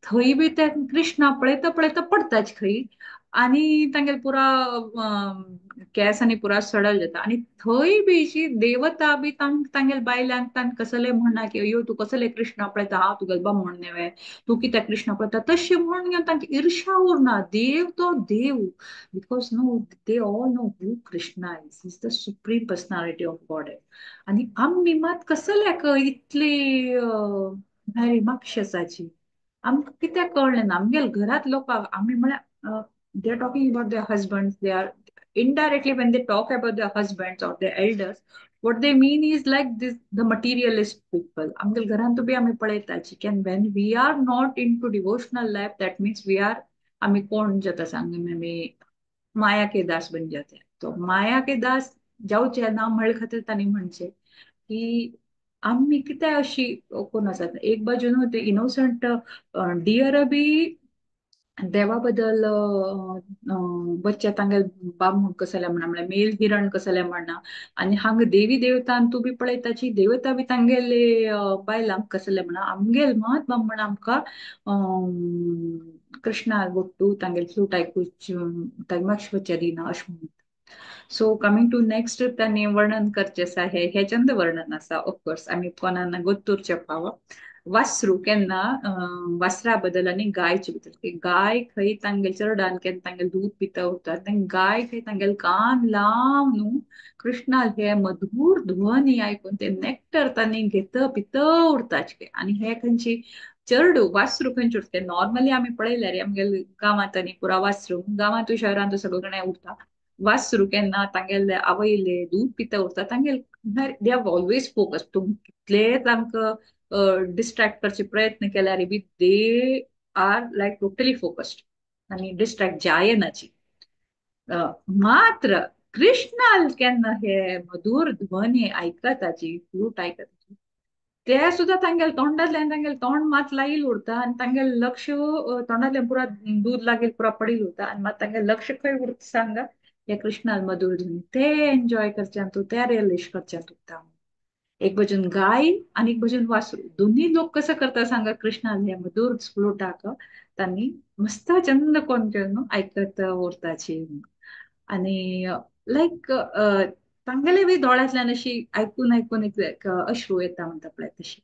थंय बी ते कृष्णा पळयता पळयता पडटाच खंय आनी तांगेले पुरा केंस आनी पुरा सडल जाता. आनी थंय बी जी देवता बी तांगेले बायलांक तांकां कसले म्हणना की अयो तूं कसले कृष्णा पळयता, हांव तुगेले बामण न्हय, तूं कित्याक कृष्णा पळयता तशें म्हणून घेवन तांची ईर्षा उरना. देव तो देव, because no they all know who Krishna is the supreme personality of God. आनी आमी मात कसल्याक इतली माक्षसाची आमकां कित्याक कळ्ळें ना. आमगेले घरांत लोकांक आमी म्हळ्यार they are talking about their husbands, they are indirectly when they talk about their husbands or their elders, what they mean is like this, the materialist people. आमगेले घरांत बी आमी पळयताची की when we are not into devotional life, that means we are, आमी कोण जाता सांग, आमी माया K दास बन जाते. तो माया के दास जावचे ना म्हळ्ळे खातीर तांणी म्हणचें की आमी कित्याक अशी कोण आसात. एक बाजून ते इनोसंट डियर बी देवा बद्दल बच्चे तांगेले बामण कसले म्हणा, म्हळ्यार मेल हिरण कसले म्हणा, आनी हांगा देवी देवतान तूं बी पळयताची देवता बी तांगेले बायलांक कसले म्हणा, आमगेल मात बामण आमकां कृष्णा गोट्टू तांगेले फ्लूट आयकूच तांगे मातशें दिना अशें म्हणटा. सो कमिंग टू नेक्स्ट तांणी वर्णन करचें आसा, हे हे चंद वर्णन आसा. ऑफकोर्स आमी कोणाक गोत्तूरचें पाव वासरू केन्ना वासरा बद्दल आनी गायचे बद्दल, गाय खंय तांगेले चरडान केन्ना तांगेले दूद पिता उरता, गाय खंय तांगेले कान लावन न्हू कृष्णा हे मधुर ध्वनी आयकून ते नॅक्टर तांणी घेत पित उरताचे. आनी हे खंयची चरडू वासरू खंयचे उरता नॉर्मली आमी पळयल्यार आमगेले गांवांत आनी पुरा वासरू गांवांत शहरांत सगळे उरता. वासरू केन्ना तांगेले आवयले दूद पिता उरता तांगेले they are always focus. तूं कितले तांकां डिस्ट्रॅक्ट करचे प्रयत्न केल्यार बी they are like totally focused आनी डिस्ट्रॅक्ट जायनाची. मात्र कृष्णाल केन्ना हे मधुर ध्वनी आयकताची फ्लूट आयकताची ते सुद्दां तांगेले तोंडांतल्यान तांगेले तोंड मात लागील उरता आनी तांगेले लक्ष तोंडांतल्यान पुरा दूद लागील पुरा पडील उरता आनी मात तांगेले लक्ष खंय उरता सांगा, हे कृष्णाल मधुर ध्वनी ते एन्जॉय करच्यान तूं ते रियलाइज करच्यान उरता. एक भजन गाय आणि एक भजन वासरू, दोन्ही लोक कसं करता सांगा. कृष्णाले मधुर फ्लुटाक त्यांनी मस्त चंद कोण ऐकत उरताची. आणि लाईक तांगेले बी दोळ्यांतल्यान अशी आयकून आयकून एक अश्रू येता म्हणटा पळय तशी.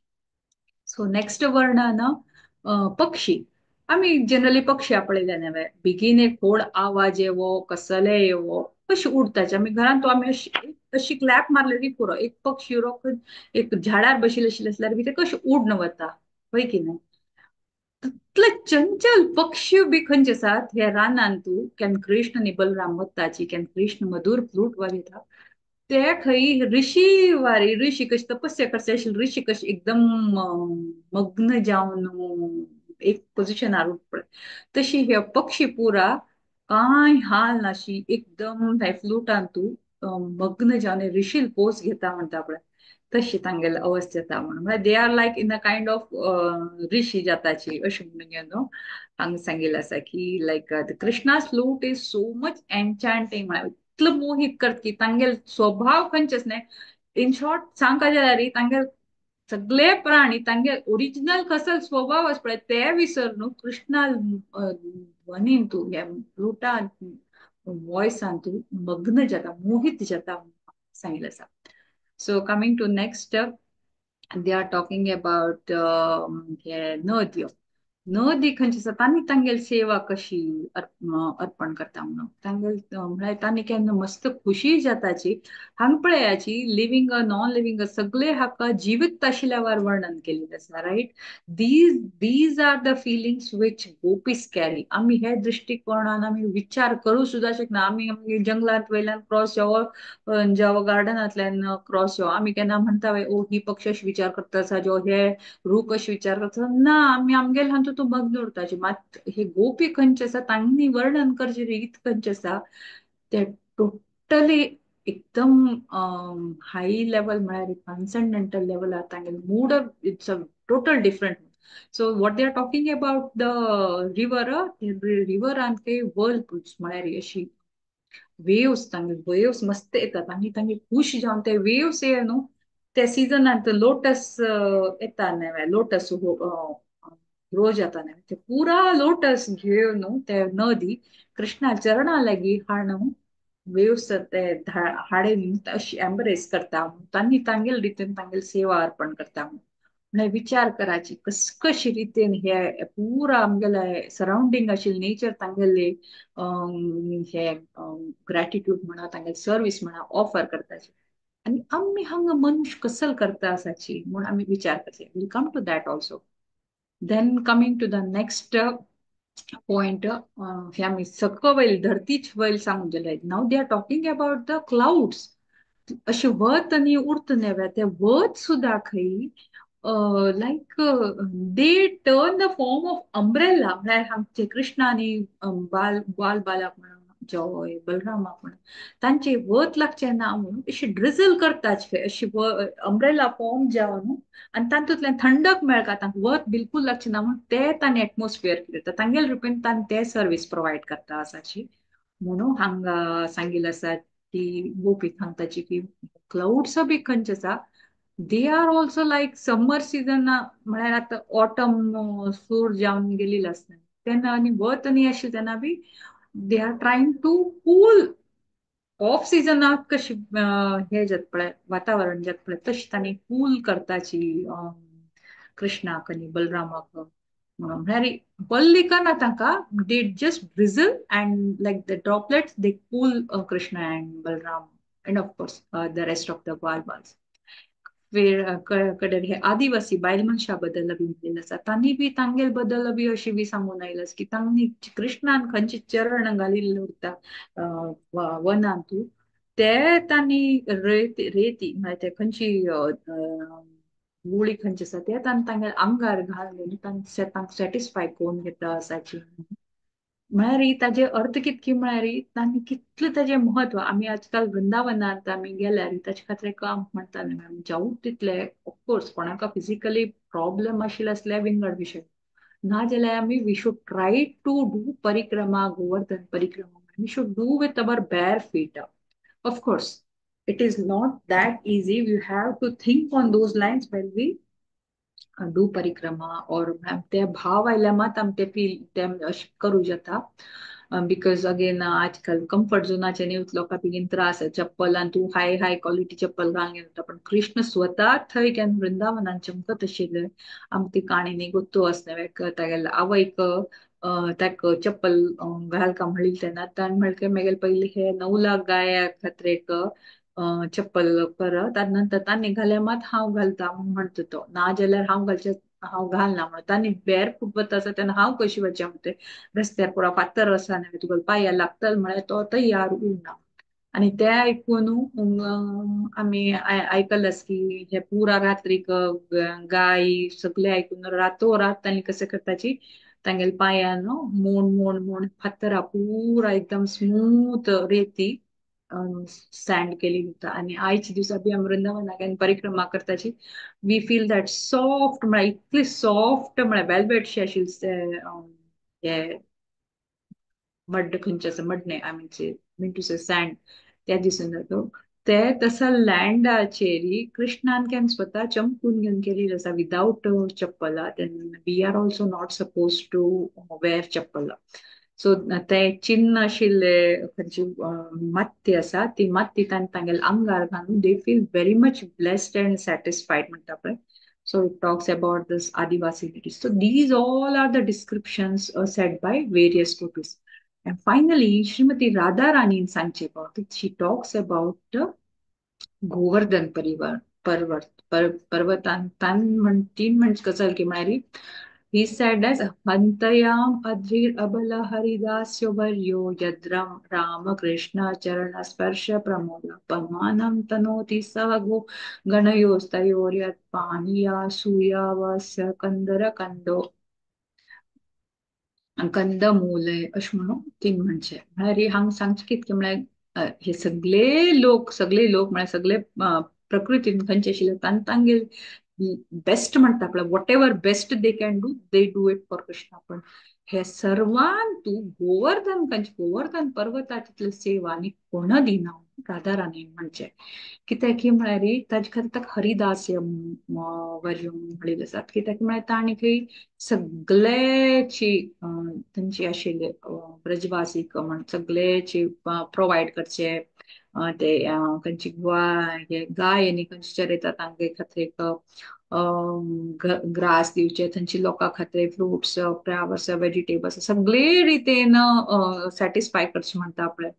सो नेक्स्ट वर्णन पक्षी. आमी जनरली पक्षी पळयले न्हय, बेगीन एक व्हड आवाज येवो कसले येवो अशी उडताची. आमी घरांत तो आमी अशी अशी क्लॅप मारलेली पुरो, एक पक्षी एक झाडार बशिल्ले आशिल्ले आसल्यार बी ते कशें उडून वता, हय की न्हय. तितले चंचल पक्षी बी खंयचे आसात ह्या रानान तूं केन्ना कृष्ण आनी बलराम वताची, केन्ना कृष्ण मधुर फ्लूट वाजयता, ते खंय ऋषी वारी ऋषी कशी तपस्या करचे आशिल्ले, ऋषी कशी एकदम मग्न जावन एक पोजिशनार पळय तशी हे पक्षी पुरा कांय हाल नाशी एकदम ह्या फ्लुटान तूं मग्न जावन ऋषील पोज घेता म्हणटा पळय तशी तांगेले अवस्था येता म्हणून. म्हळ्यार they are like in a kind of rishi जाताची अशें म्हणून न्हू हांगा सांगिल्लें आसा की like the Krishna's flute is so much enchanting, म्हळ्यार इतलो मोहीत करता की तांगेले स्वभाव खंयचेच न्हय. इन शॉर्ट सांगता जाल्यार तांगेले सगळे प्राणी तांगे ओरिजिनल कसो स्वभाव आसा पळय ते विसर न्हू कृष्णा ध्वनीन तूं ह्या फ्लुटान वॉयसान तूं मग्न जाता, मोहीत जाता सांगिल्लें आसा. So coming to next, they are talking about हे नद्यो. नदी खंयची आसा तांणी तांगेली सेवा कशी अर्पण करता म्हणून तांगेल म्हळ्यार तांणी केन्ना मस्त खुशी जाताची. हांगा पळयाची लिव्हिंग नॉन लिव्हिंग सगळे हाका जिवीत आशिल्ल्यावर वर्णन केलेलें आसा, right. These are the feelings which gopis carry. आमी हे दृश्टिकोणान आमी विचार करूं सुद्दां शकना. आमी आमगे जंगलांत वयल्यान क्रॉस जावं, जावं गार्डनांतल्यान क्रॉस जावं, आमी केन्ना म्हणटा ओ ही पक्ष अशें विचार करता आसा, जो हे रूख अशें विचार करता ना, आमी आमगेले हातूंत तूं मग्न उरताची. मात हे गोपी खंयचे आसा तांणी वर्णन करचे रीत खंयचे आसा ते टोटली एकदम हाय लेवल म्हळ्यार ट्रान्सेंडेंटल लेवलार तांगेले mood it's a total different. So what they are talking about the river, रिवरान ते वर्लपूल्स म्हळ्यार अशी वेव्स, तांगेले वेव्स मस्त येतात आनी तांगे खूश जावन ते वेव्स ये न्हू त्या सिजनांत लोटस येता न्हय, लोटस ग्रो जाता न्हय, ते पुरा लोटस घेवन न्हू ते नदी कृष्णा चरणा लागीं हाडून वेव्स ते हाडून अशी एम्ब्रेस करता, तांणी तांगेले रितीन तांगेली सेवा अर्पण करता. म्हळ्यार विचार कराची कस कशी रितीन हे पुरा आमगेले सरावंडींग आशिल्लें नेचर तांगेले हे ग्रॅटिट्यूड म्हणा तांगेले सर्वीस म्हणा ऑफर करताची. आनी आमी हांगा मनुष्य कसल करता आसाची म्हूण आमी विचार करचे. Will come to that also. Then coming to the next point, हे आमी सगळं वयल धरतीच वयल सांगून दिले. Now they are talking about the clouds. अशें वत आनी उरत न्हय, ते वत सुद्दां खंय like they turn the form of umbrella. म्हळ्यार आमचे कृष्ण आनी बाल बाल बालाक म्हणा जॉय बलरामाक म्हणा तांचे वत लागचें ना म्हणून अशी ड्रिझल करतात अशी अंब्रेला फॉर्म जावन न्हू आनी तातूंतल्यान थंडक मेळटा तांकां, वत बिलकूल लागचें ना म्हणून ते तांणी एटमॉस्फियर करता तांगेले रुपीन तांणी ते सर्वीस प्रोवायड करता आसाची म्हणून हांगा सांगिल्लें आसा की गोपी सांगताची की क्लाउड्स बी खंयचे आसा they are also like summer season म्हळ्यार आतां ऑटम सूर जावन गेलेलो आसता तेन्ना आनी वत आनी आशिल्लें तेन्ना बी they are trying to cool off सिजनाक कशी हे जाता पळय वातावरण जाता पळय तशें तांणी कूल करताची कृष्णाक आनी बलरामाक. म्हळ्यार बल्ली करना तांकां, they just drizzle and like the droplets they cool Krishna and Balaram and of course the rest of the बाल बाल्स. कडेन हे आदिवासी बायल मनशा बद्दल बी म्हणलेलें आसा, तांणी बी तांगेले बद्दल बी अशें बी सांगून आयलां की तांणी कृष्णान खंयचे चरण घालिल्ले उरता वनांतू ते तांणी रेती रेती म्हळ्यार ते खंयची गुळी खंयची आसा ते तांणी तांगेले आंगार घालून तांकां सॅटिस्फाय करून घेता आसाची. म्हळ्यार ताजे अर्थ कितकी म्हळ्यार तांणी कितलें ताजें म्हत्व. आमी आजकाल वृंदावनांत आमी गेल्यार ताचे खातीर काम म्हणटा न्हय जावं तितले ऑफकोर्स कोणाक फिजिकली प्रॉब्लम आशिल्ले आसल्यार विंगड विशय, ना जाल्यार आमी we should try to do parikrama, Govardhan parikrama we should do with our bare feet. Of course It is not that easy. You have to think on those lines when we do parikrama or ते भाव आयल्या मात आम ते feel ते अशें करूं जाता. Because again आजकाल कम्फर्ट झोनाचे न्ही लोकां बेगीन त्रास. चप्पलान तूं हाय हाय क्वॉलिटी चप्पल घालून घेता, पण कृष्ण स्वता थंय केन्ना वृंदावनान चमकत आशिल्ले. आमकां ती काणी न्ही गोत्तू आसना तागेल्या आवयक ताका चप्पल घालका म्हणली तेन्ना ताणें म्हणलें मेगेले पयलीं हे 9 लाख गाया खातीर एक चप्पल करत आनी नंतर तांणी घाल्या मात हांव घालता म्हणटा तो, ना जाल्यार हांव घालचें हांव घालना म्हणून. तांणी बेर फूट वता आसा तेन्ना हांव कशी वचचें म्हणटा, रस्त्यार पुरा फातर आसा न्ही तुका पांया लागतल म्हळ्यार तो तयार उरना. आनी ते आयकून आमी आयकलास की हे पुरा रात्रीक गाय सगळे आयकून रातोरात तांणी कशें करताची तांगेल्या पांयान मोण मोण मोण फातरा पुरा एकदम स्मूथ रेती सँड केली होता. आनी आयच्या दिसा बी आमी वृंदावनाक परिक्रमा करताची we feel that soft म्हळ्यार इतली सॉफ्ट म्हळ्यार वेलवेटशी आशिल्ले हे मड खंयचें आसा मड न्हय I mean to say sand त्या दिसून जाता ते तसा लँडाचेर कृष्णान केन्ना स्वता चमकून घेवन केलेली आसा विदाउट चप्पला. Then we are also not suppose to wear चप्पला. सो ते चिन्न आशिल्ले खंयची माती आसा ती माती तांणी तांगेल्या आंगार घालून they feel very much blessed and satisfied म्हणटा पळय. So it talks about this Adivasi ladies. So these all are the descriptions said by various gopis. And finally Shrimati Radharani सांगचे about it. She talks about Govardhan परिवार पर्वत पर्वतान तान म्हण तीन म्हणजे कसं की म्हळ्यार He said as Hantayam Adhir Abala Haridasyo Varyo Yadram Rama Krishna Charana Sparsha Pramoda Pamanam Tanoti Sago Ganayostayoryat Paniya Suya Vasya Kandara Kando कंदमूले अशें म्हणून तीन म्हणचे. म्हळ्यार हांगा सांगचें कितकें म्हळ्यार हे सगळे लोक म्हळ्यार सगळे प्रकृतीन खंयचे आशिल्ले तांकां तांगेले बेस्ट म्हणटा आपल्या whatever best they can do they do it for Krishna. पण हे सर्वान तूं गोवर्धन खंयचे गोवर्धन पर्वताची सेवा आनी कोण दिना राधाराणी म्हणचे. कित्याक की म्हळ्यार ताजे खातीर ताका हरिदास वर्य म्हणिल्लें आसा. कित्याक म्हळ्यार तांणी खंय सगळ्याची तांची आशिल्ले ब्रजवासीक म्हण सगळ्याची प्रोवायड करचे ते खंयची गाय आनी खंयची चरयता तांगे खातीर एक ग्रास दिवचे, थंयची लोकां खातीर फ्रुट्स फ्लावर्स वेजिटेबल्स सगळे रितीन सॅटिस्फाय करचे म्हणटा पळय.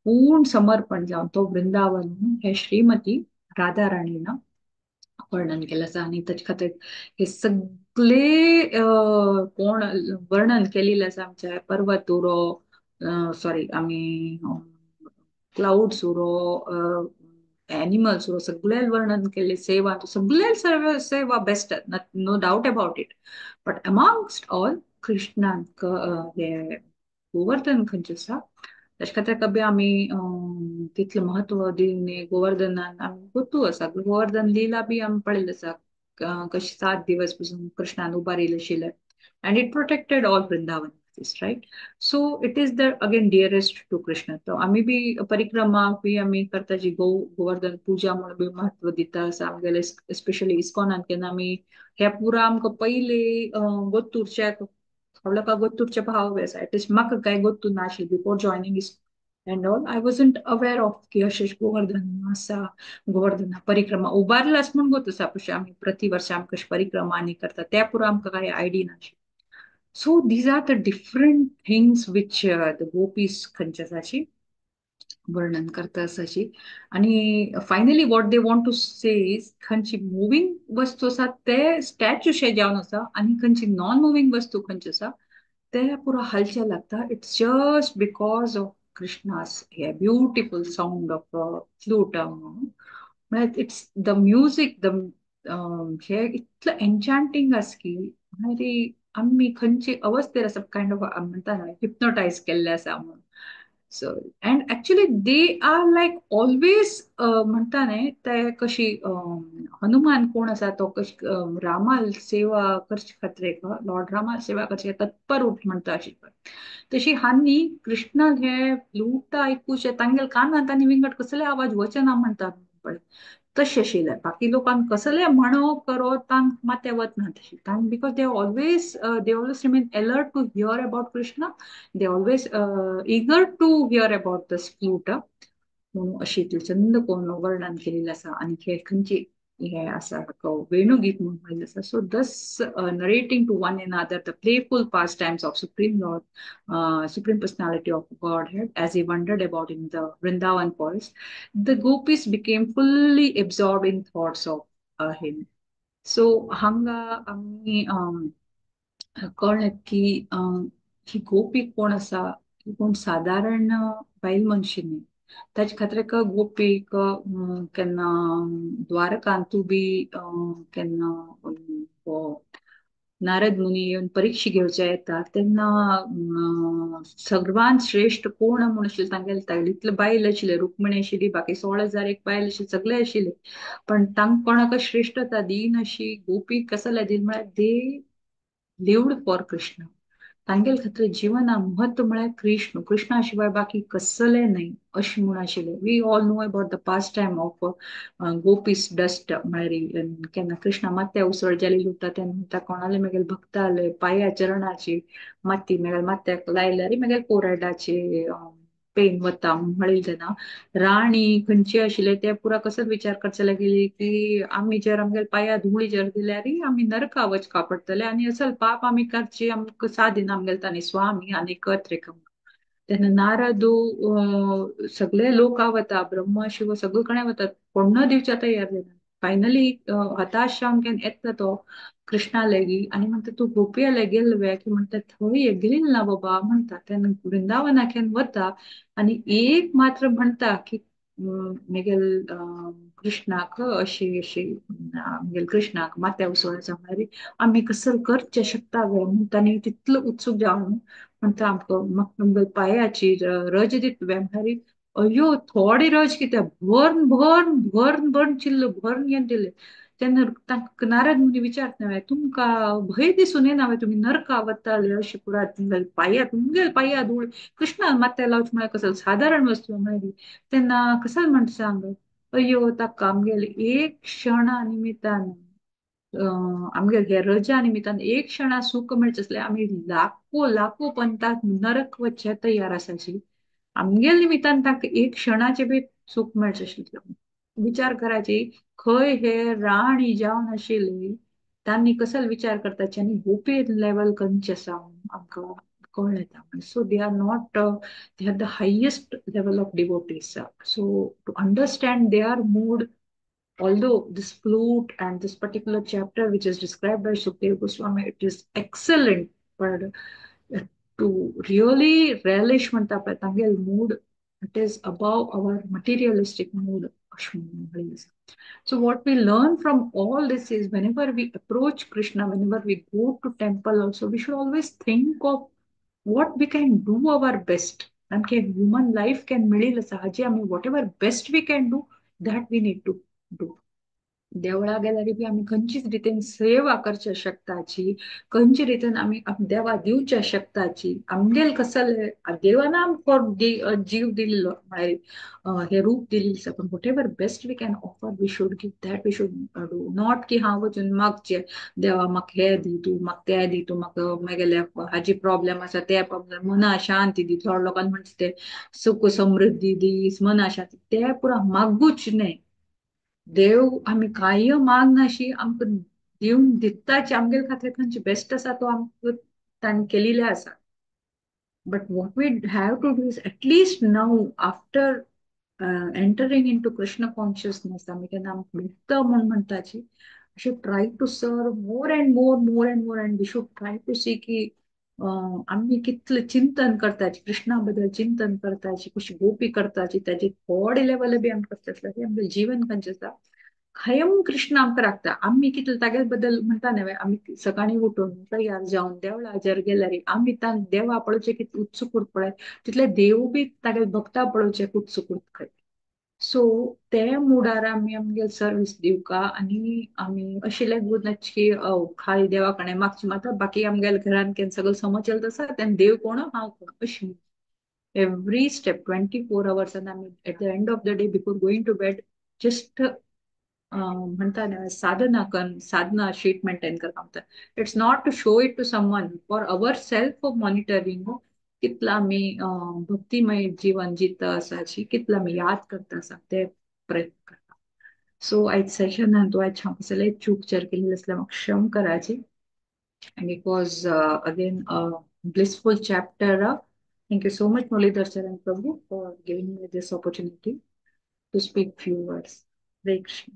पूर्ण समर्पण जावन तो वृंदावन हे श्रीमती राधाराणीन वर्णन केलें आसा. आनी ताचे खातीर हे सगळे कोण वर्णन केलेलें आसा आमच्या पर्वत उरो सॉरी आमी क्लाउड्स उरो एनिमल्स उरो सगळे वर्णन केल्ले सेवा सगळे सर्व सेवा best, no doubt about it. But amongst all कृष्णान हे गोवर्धन खंयचें आसा ताचे खातीर कभी आमी तितलें म्हत्व दिवन गोवर्धनान आमी गोतू आसा. गोवर्धन लीला बी आमी पळयल्ली आसा कशी 7 दिवस पसून कृष्णान उबारिल्ले आशिल्ले and it protected all Vrindavan, right. So it is the again dearest to Krishna. तो आमी बी परिक्रमा बी आमी करता जी गोवर्धन पूजा म्हणून बी म्हत्व दिता आसा आमगेले स्पेशली इस्कॉनान केन्ना आमी हे पुरा आमकां पयले गोत्तूरच्या थोडो गोत्तूरचे भाव आसा एटलिस्ट म्हाका कांय गोत्तू नाशिल्लें before joining is and all I wasn't aware of की अशें गोवर्धन आसा गोवर्धना परिक्रमा उबारलास म्हूण गोत आसा पळय आमी प्रति वर्सा आमकां कशी परिक्रमा आनी करता त्या पुरा आमकां कांय आयडिया नाशिल्ली. So these are the different things which the gopis खंयचे आसाची वर्णन करता आसाची. आनी finally what they want to say is खंयची मुवींग वस्तू आसा ते स्टॅच्यू जावन आसा आनी खंयची नॉन मुवींग वस्तू खंयची आसा ते पुरा हालचे लागता. It's just because of Krishna's hey beautiful sound of flute म्हळ्यार it's the music the हे इतलें एन्चांटींग आसा की म्हळ्यार आमी खंयचे अवस्थेर आसा कायंड ऑफ म्हणटा न्हय हिप्नोटायज केल्ले आसा म्हणून. So and actually they are like always म्हणटा न्हय ते कशी हनुमान कोण आसा तो कशी रामाल सेवा करचे खातीर लॉर्ड रामाल सेवा करचे तत्पर उठ म्हणटा अशी. तशी हांनी कृष्ण हे फ्लूट आयकूचे तांगेले कानांत आनी विंगड कसले आवाज वचना म्हणटा पळय तशें आशिल्लें. बाकी लोकांक कसले म्हणो करो तांक मात्या वतना तशी तांक, because they always remain alert to hear about Krishna, they always eager to hear about this flute म्हणून अशी इतलें चंद कोण वर्णन केलेलें आसा. आनी हे खंयची हे आसा वेणुगीत म्हणून म्हणलें आसा. So thus narrating to one another the playful pastimes of Supreme Lord, Supreme Personality of Godhead, as he wandered about in the Vrindavan forest, the gopis became fully absorbed in thoughts of him. So हांगा आमी कळ्ळें की ही गोपी कोण आसा, ही कोण सादारण बायल मनशी न्ही. ताचे खातीर एक गोपीक केन्ना द्वारकांतू बी केन्ना नारद मुनी येवन परीक्षा घेवचे येता तेन्ना सर्वांत श्रेश्ठ कोण म्हूण आशिल्ले तांगेले, तागेले इतले बायल आशिल्ले, रुक्मिणी आशिल्ली, बाकी 16,000 एक बायल आशिल्ली, सगळे आशिल्ले, पण तांकां कोणाक श्रेश्ठता दिना अशी गोपी कसले दिली म्हळ्यार they lived for Krishna. तांगेले खातीर जिवना म्हत्व म्हळ्यार कृष्ण, कृष्णा शिवाय बाकी कसले न्हय अशें म्हूण आशिल्लें. We all know about the pastime of gopis dust, म्हळ्यार केन्ना कृष्णा माथ्या उसळ जाली उरता तेन्ना म्हणटा कोणाले मेगेले भक्ताले पांया चरणाची माती मेगेले माथ्याक लायल्यार मेगेले कोरडाची पेन वता म्हणलें तेन्ना राणी खंयची आशिल्ले ते पुरा कसो विचार करचे लागली की आमी जर आमगेले पांया धुळी जर दिल्यार आमी नरका वचका पडटले आनी असल पाप आमी करची आमकां सादिना आमगेले तांणी स्वामी आनी कत्रेक. तेन्ना नारद सगळे लोक वता, ब्रह्मा शिव सगळे कडेन वतात, कोण दिवच्या तयार जायना. फायनली हताश जावन केन्ना येता तो कृष्णा लागी आनी म्हणटा तूं गोपिया लागीं गेल्लो वे की म्हणटा थंय गेली ना बाबा म्हणटा. तेन्ना वृंदावना केन्ना वता आनी एक मात्र म्हणटा की मेगेल कृष्णाक अशी अशी मेगेल कृष्णाक माथ्या उसळाचा म्हळ्यार आमी कसल करचें शकता वे म्हणटा आनी तितलो उत्सूक जावन म्हणटा आमकां म्हाका तुमगेल्या पांयाची रज दिता वे म्हळ्यार अयो थोडी रज कित्याक भरून भरून भरून भरून चिल्ल भरून घेवन दिले. तेन्ना तांकां नारद मुनी विचारता न्हय तुमकां भंय दिसून येना वे तुमी नरका वताले अशें पुरा तुमगेले पांया तुमगेले पांया धूळ कृष्णान माथ्या लावचें म्हळ्यार कसल सादारण वस्तू म्हळ्यार तेन्ना कसल म्हणटा सांग अयो ताका आमगेले एक क्षणा निमित्तान आमगेले हे रजा निमित्तान एक क्षणा सुख मेळचें आसलें आमी लाखो लाखो पंथाक नरक वचचे तयार आसाची आमगेले निमित्तान ताका एक क्षणाचें बी सुख मेळचें आशिल्लें. विचार करायची खंय हे राणी जावन आशिल्ली तांणी कसल विचार करताची आनी गोपी लेवल खंयचे आसा आमकां कळ्ळें येता. So they are not they are the highest level of devotees. So to understand their mood, although this flute and this particular chapter which is described by Sukadeva Goswami, it is excellent, but to really relish म्हणटा पळय तांगेले mood, it is above our materialistic mood. So what we learn from all this is whenever we approach Krishna, whenever we go to temple also, we should always think of what we can do our best. आमके human life can मेळिल्लें आसा हाजे आमी whatever best we can do, that we need to do. देवळा गेल्यार बी आमी खंयचीच रितीन सेवा करच्या शकताची, खंयचे रितीन आमी देवा दिवच्या शकताची, आमगेल कसले देवान आमकां जीव दिल्लो म्हळ्यार हे रूप दिल्लें आसा, पूण whatever best we can offer we should give, that we should do. Not की हांव वचून मागचें देवा म्हाका हें दी तूं, म्हाका तें दी तूं, म्हाका म्हागेले हाजी प्रॉब्लेम आसा ते प्रॉब्लेम, मना शांती दी. थोडे लोकांक म्हणटा ते सुख समृद्धी दी, मना शांती, ते पुरा मागूच न्हय. देव आमी कांय मागनाशी आमकां दिवन दिताची, आमगेले खातीर खंयचे बेस्ट आसा तो आमकां ताणें केल्लें आसा. But what we have to do is at least now after entering into Krishna consciousness, आमी केन्ना आमकां मुक्त म्हूण म्हणटाची, should try to serve more and more, more and more, and we should try to see की आमी कितलें चिंतन करताची, कृष्णा बद्दल चिंतन करताची, कशी गोपी करताची, ताची थोडे लेवल बी आमकां आसता आमगेलें जीवन खंयचें आसा कायम कृष्ण आमकां राखता. आमी कितले तागे बद्दल म्हणटा न्हय, आमी सकाळीं उठून तयार जावन देवळा जर गेल्यार आमी तांकां देवा पळोवचें कितले उत्सूक उरता पळय, तितले देव बी तागे भक्ता पळोवचें उत्सूक उरता. सो ते मुडार आमी आमगे सर्वीस दिवका आनी आमी अशें लागून की खाली देवा कडेन मागची माता, बाकी आमगेल्या घरान केन्ना सगळं समज चलत आसा तेन्ना देव कोण हांव कोण अशें. एवरी स्टेप 24 आवर्सान आमी at the end of the day before going to bed just म्हणटा न्ही साधना कन साधना शीट मेंटेन करपा म्हणटा. It's not to show it to someone, for our self monitoring कितला आमी भक्तिमय जीवन जिता आसा, कितला आमी याद करता आसा ते प्रयत्न करता. सो आयज सेशनान तूं आयज हांव कसले चूक जर केली आसल्यार म्हाका क्षम कराची. And it was again a blissful chapter. Thank you so much, Muralidhar Charan Prabhu, for giving me this opportunity to speak few words. Hare Krishna.